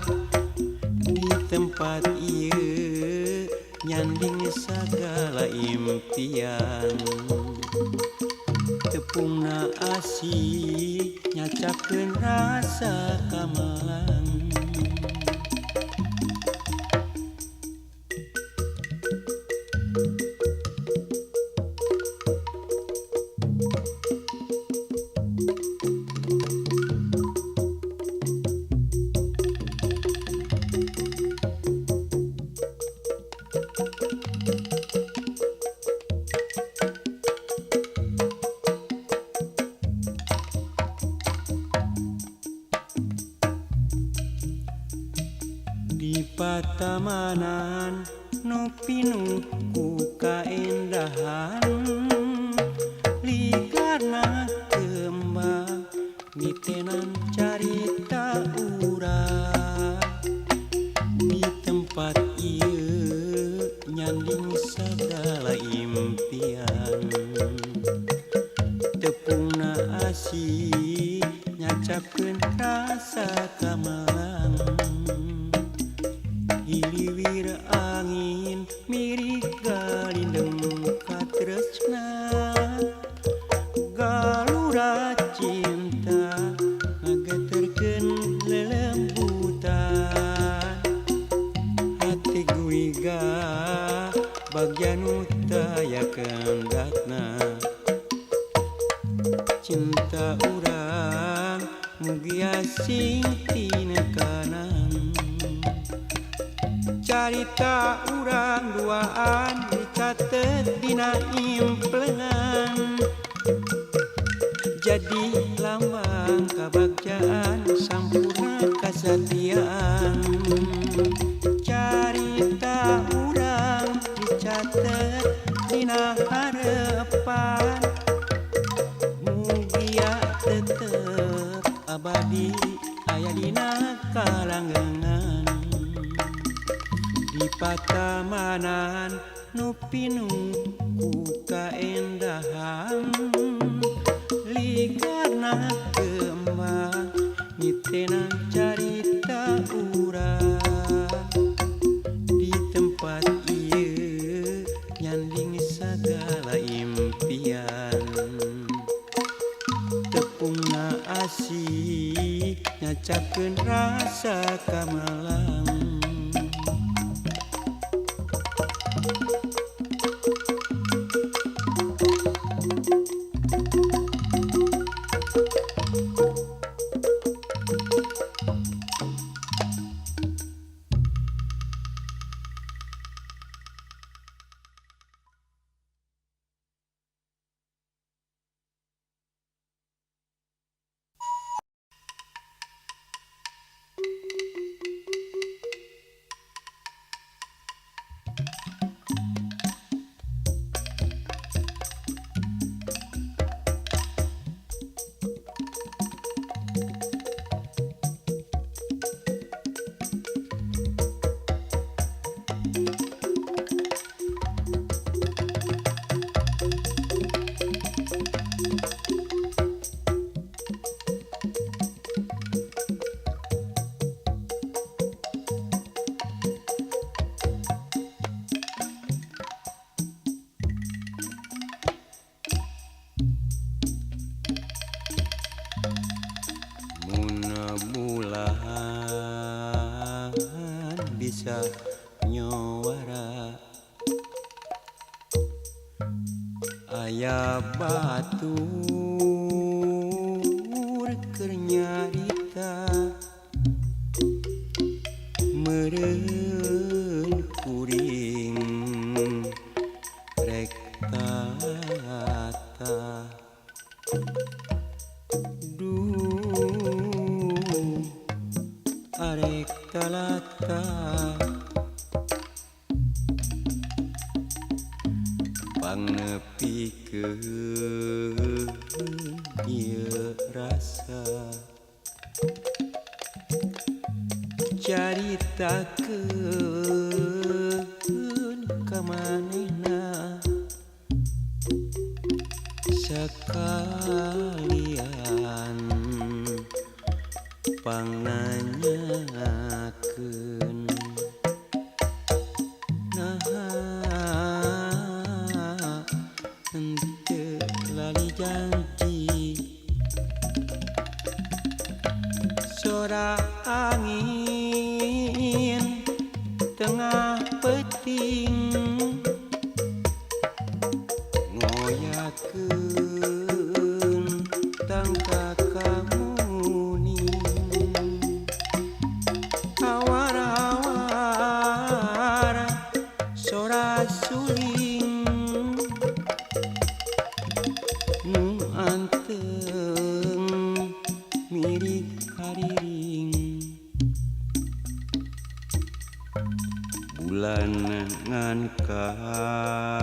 di tempat ieu nyanding sagala impian tepungna asih nyacapkeun rasa kamalang. Di patamanan nu pinuh ku kaendahan ligarna kembang nitenan carita urang di tempat ieu nyanding sagala impian tepungna asih nyacapkeun rasa kamalang hiliwir angin mirik galindem katresna galura cinta ngageterkeun lelembutan hate guliga bagja nu taya kandatna cinta urang mugia sing tinekanan carita urang duaan dicatet dina implengan jadi lambang kabagjaan sampurna kasatiaan carita urang dicatet dina harepan mugia tetep abadi aya dina kalanggengan di patamanan nu pinuh ku kaendahan ligarna kembang nitenan carita urang di tempat ieu nyanding sagala impian tepungna asih nyacapkeun rasa kamalang. Aya batur keur nyarita meureun kuring rek tata. Duh arek talata pangnepikeun ieu rasa caritakeun ka manehna sakalian pangnanyakeun naha henteu lali janji sora angin tengah peuting ngoyakeun tangka kamuning hawar-hawar sora suling nu anteng mirik hariring bulan ngan karisapasi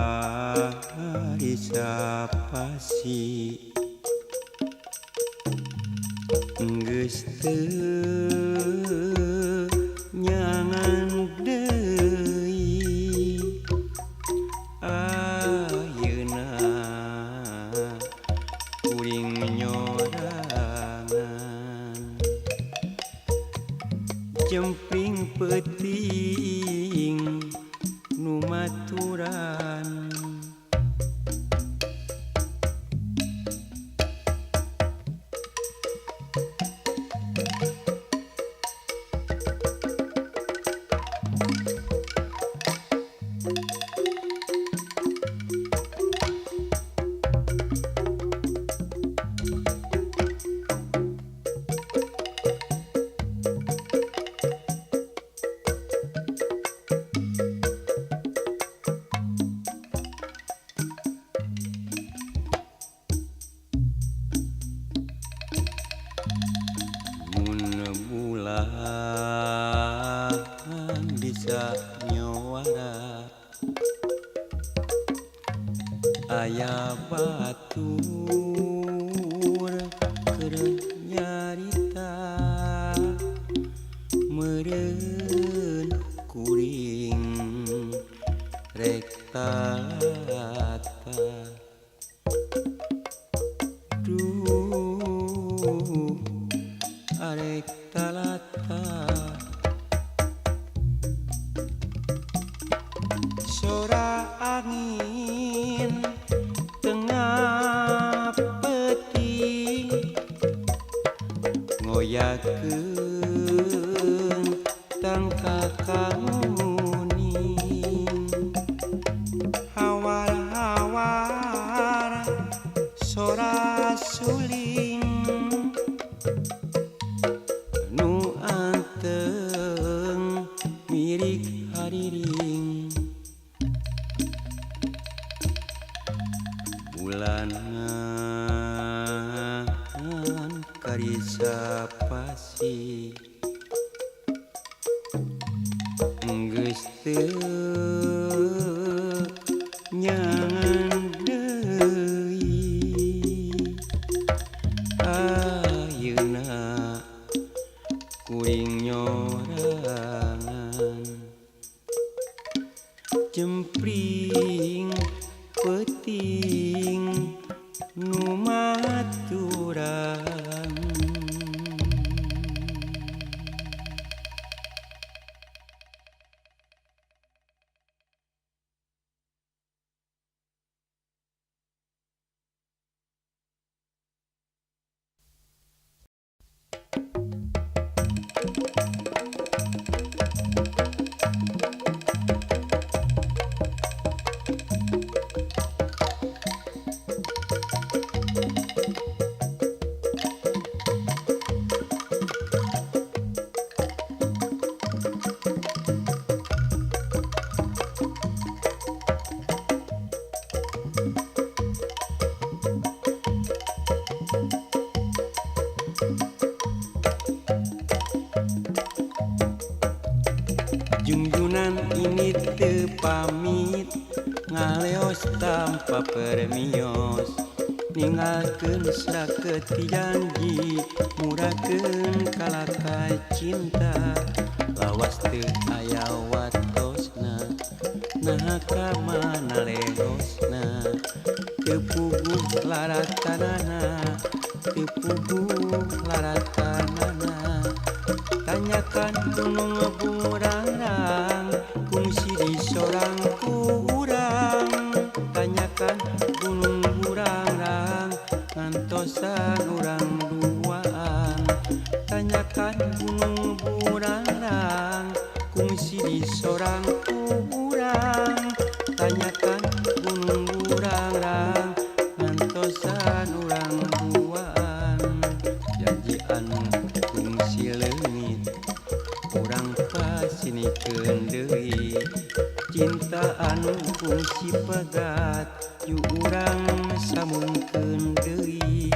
geus teu nyangan deui ayeuna kuring nyorangan jempling peuting nu maturan. Bulan bisa nyowara aya batur keur nyarita meureun kuring rek talata. Duh arek talata sora angin tengah peuting ngoyakeun tangka kamuning hawar-hawar sora suling nu anteng mirik hariring bulan ngan karisapasi geus teu nyangan deui ayeuna kuring nyorangan jempling peuting nu maturan. tanpa permios ninggalkeun saketi janji murakeun kalaka cinta lawas teu aya watosna naha ka mana leosna teu puguh laratanana teu puguh laratanana tanyakan gunung burangrang kungsi di sorang kurang tanyakan gunung burangrang ngantosan urang duaan tanyakan gunung burangrang kungsi di sorang kurang tanyakan gunung burangrang ngantosan urang duaan janji anu kungsi leungit urang pasinikeun deui cinta anu kungsi pegat yu urang sambungkeun deui.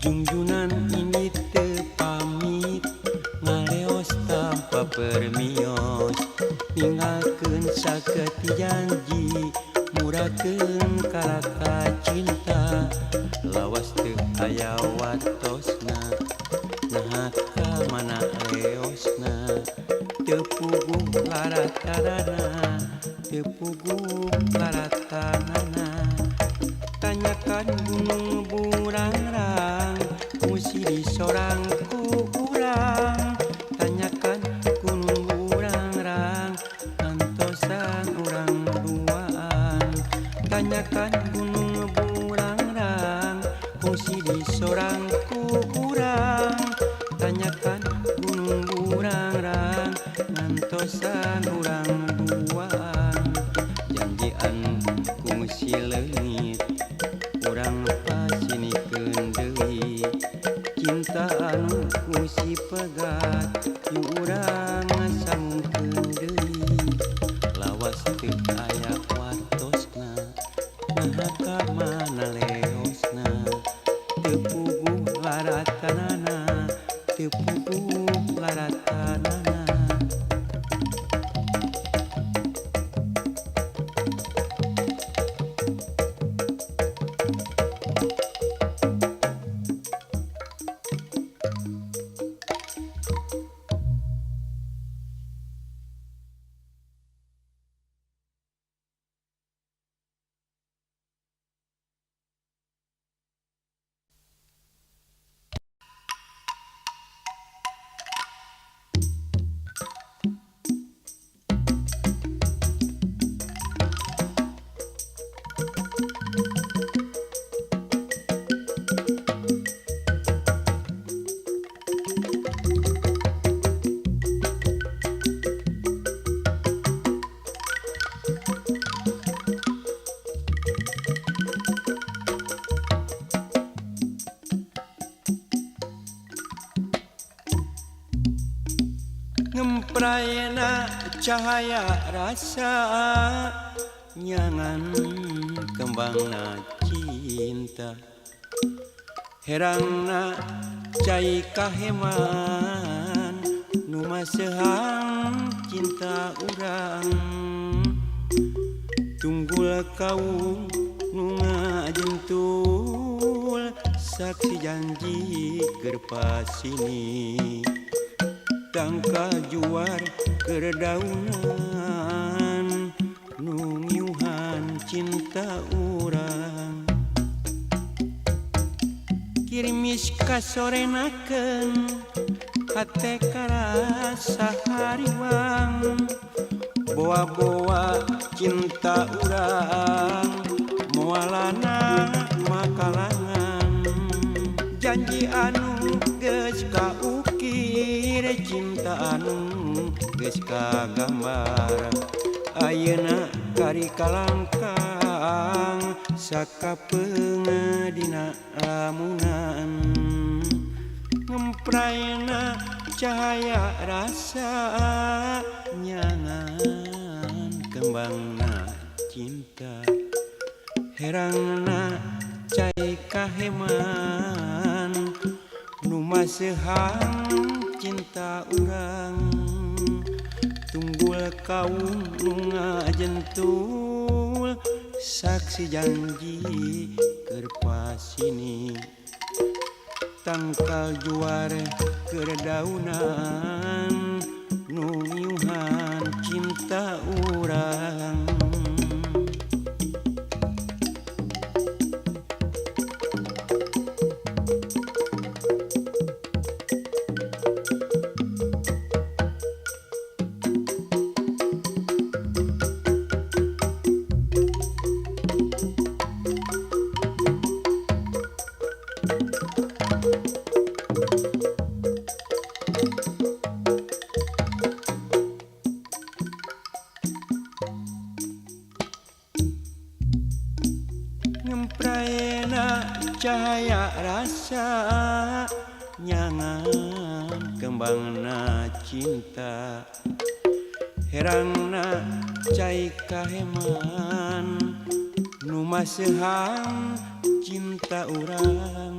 Jungjunan ini teu pamit ngaleos tanpa permios ninggalkeun saketi janji murakeun kalaka cinta lawas teu aya watosna naha ka mana leosna teu puguh laratanana teu puguh laratanana tanyakan gunung burangrang kungsi di sorang kurang tanyakan gunung burangrang ngantosan urang duaan tanyakan gunung burangrang kungsi di sorang kurang tanyakan gunung burangrang ngantosan urang duaan janji anu kungsi leungit urang pasinikeun deui cinta anu kungsi pegat yu urang sambungkeun deui lawas teu aya watosna naha ka mana leosna teu puguh laratanana teu puguh laratanana. Ngemprayna cahaya rasa nyangan kembangna cinta herangna cai kaheman nu masehang cinta urang tunggul kaum nu ngajentul saksi janji keur pasini tangka juar keur daunan nu ngiuhan cinta urang kirimis kasorenakeun hate karasa hariwang boa-boa cinta urang moalana makalangan janji anu geus kaukir cinta anu geus kagambar ayeuna kari kalangkar Ngesehang sakapeung dina lamunan ngemprayna cahaya rasa nyangan kembangna cinta herangna cai kaheman nu masehang cinta urang tunggul kaum nu ngajentul saksi janji keur pasini tangkal juare keur daunan nu ngiuhan cinta urang. Ngemprayna cahaya rasa nyangan kembangna cinta herangna cai kaheman nu masehang cinta urang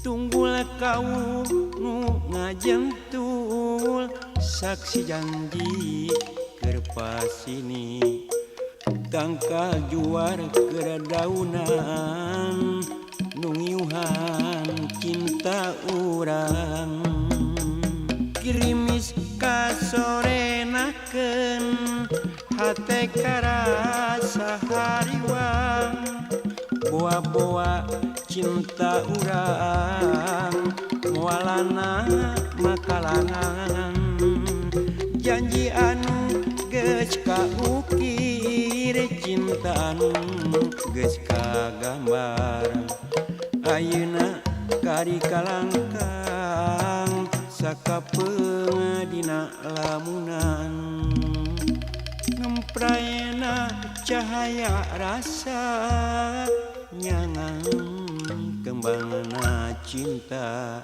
tunggul kaum nu ngajentul saksi janji keur pasini tangkal juar keur daunan nu ngiuhan cinta urang girimis kasorenakeun hate karasa hariwang boa-boa cinta urang moalana makalangan janji anu geus kaukir cinta anu geus kagambar ayeuna kari kalangkang sakapeung dina lamunan ngemprayna cahaya rasa nyangan kembangna cinta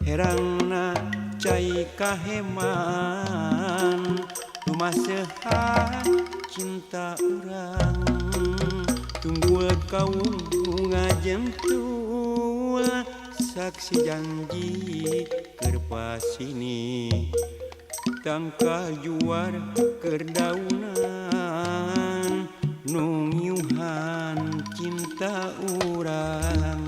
herangna cai kaheman nu masehang cinta urang tunggul kaum nu ngajentul saksi janji keur pasini tangkal juar keur daunan nu ngiuhan cinta urang.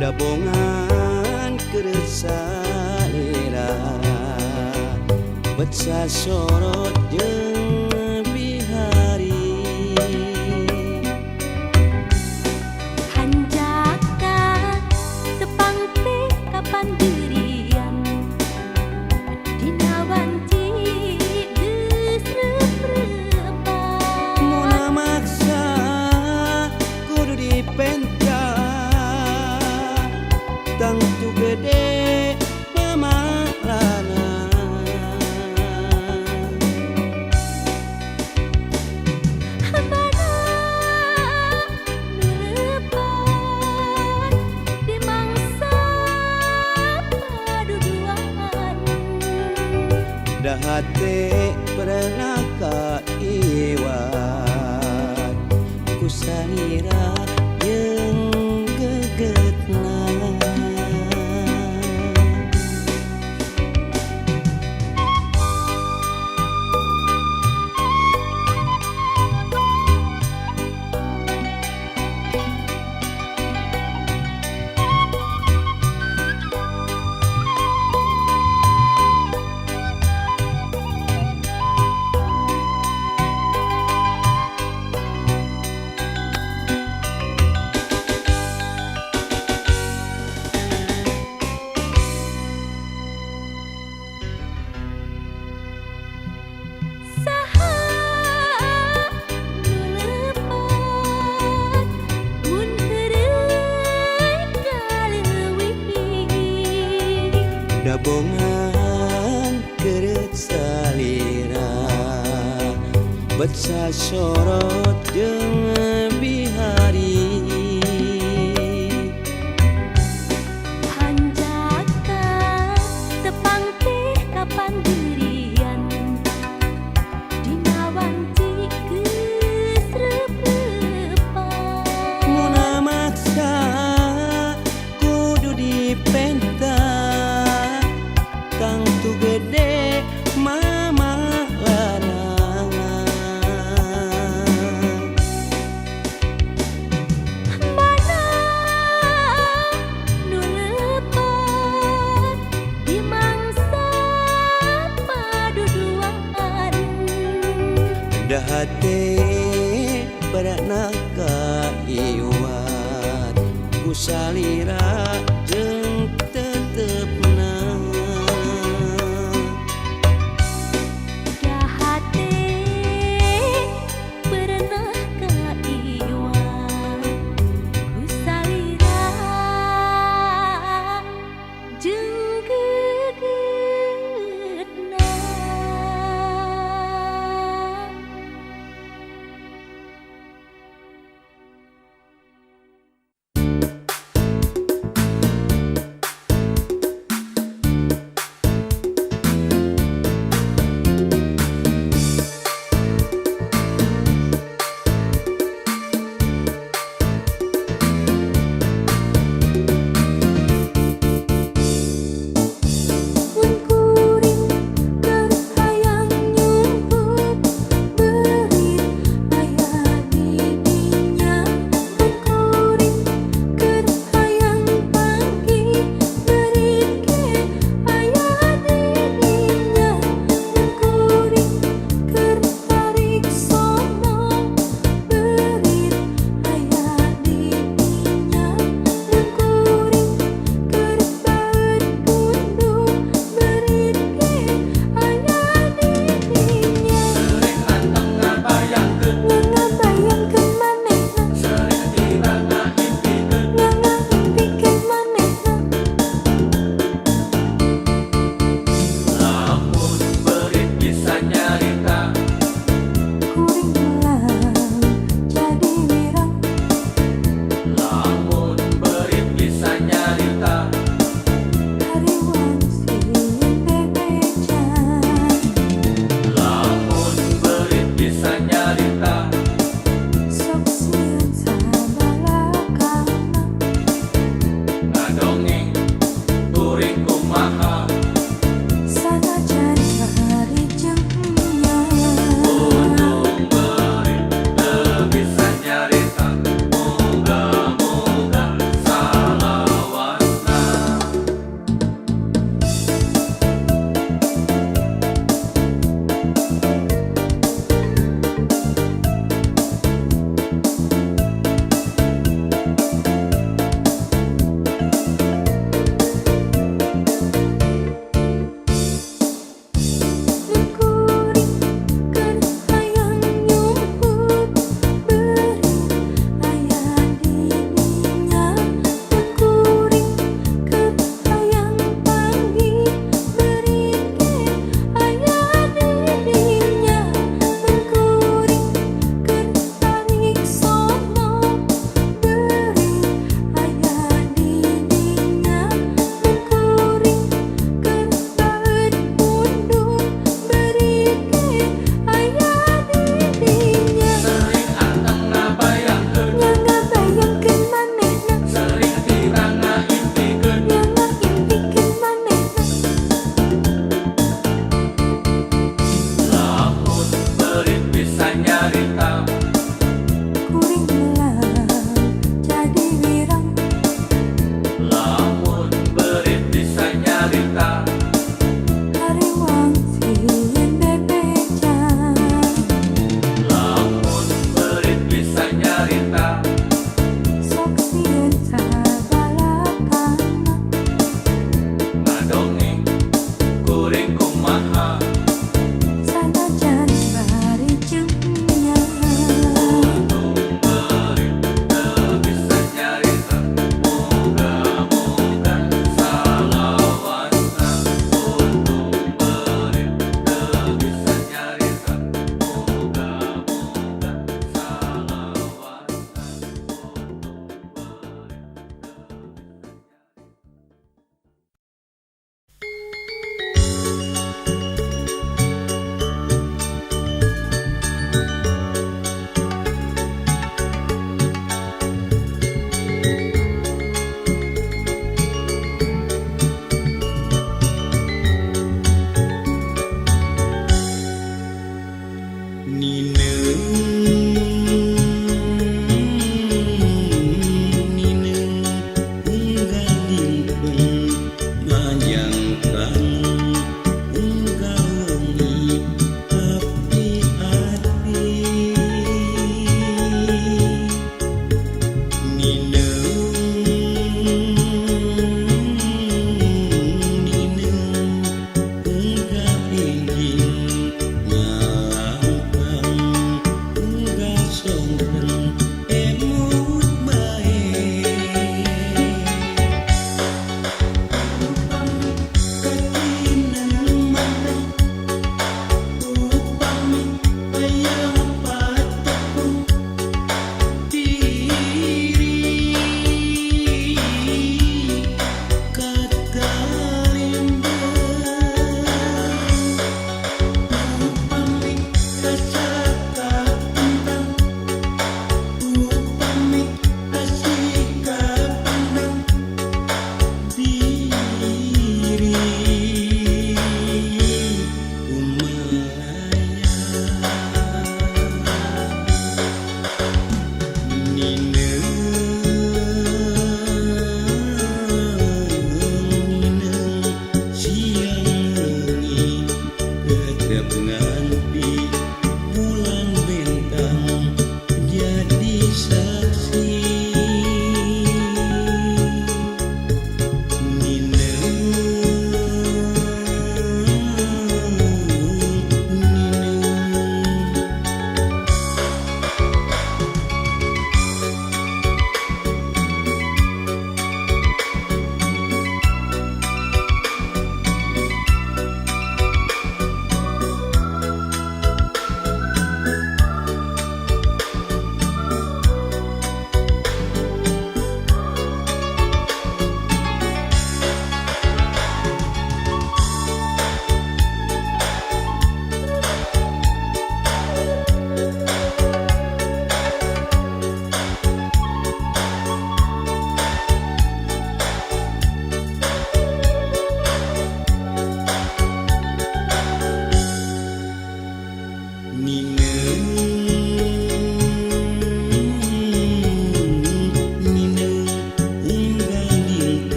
Dabongan kersalira betsa sorot jeung bihari hanjaka tepang teh kapan dirian dina wanci geus repreuan. Kabongan keret salira, bet sasorot jeung bihari. Hanjakal tepang teh kapandirian, dina wanci geus reup-reupan. Muna maksa kudu dipenta, tangtu gede mama larangan. Mana nu leupat di mangsa paduduaan. Da hate beratna kaiwat ku salira.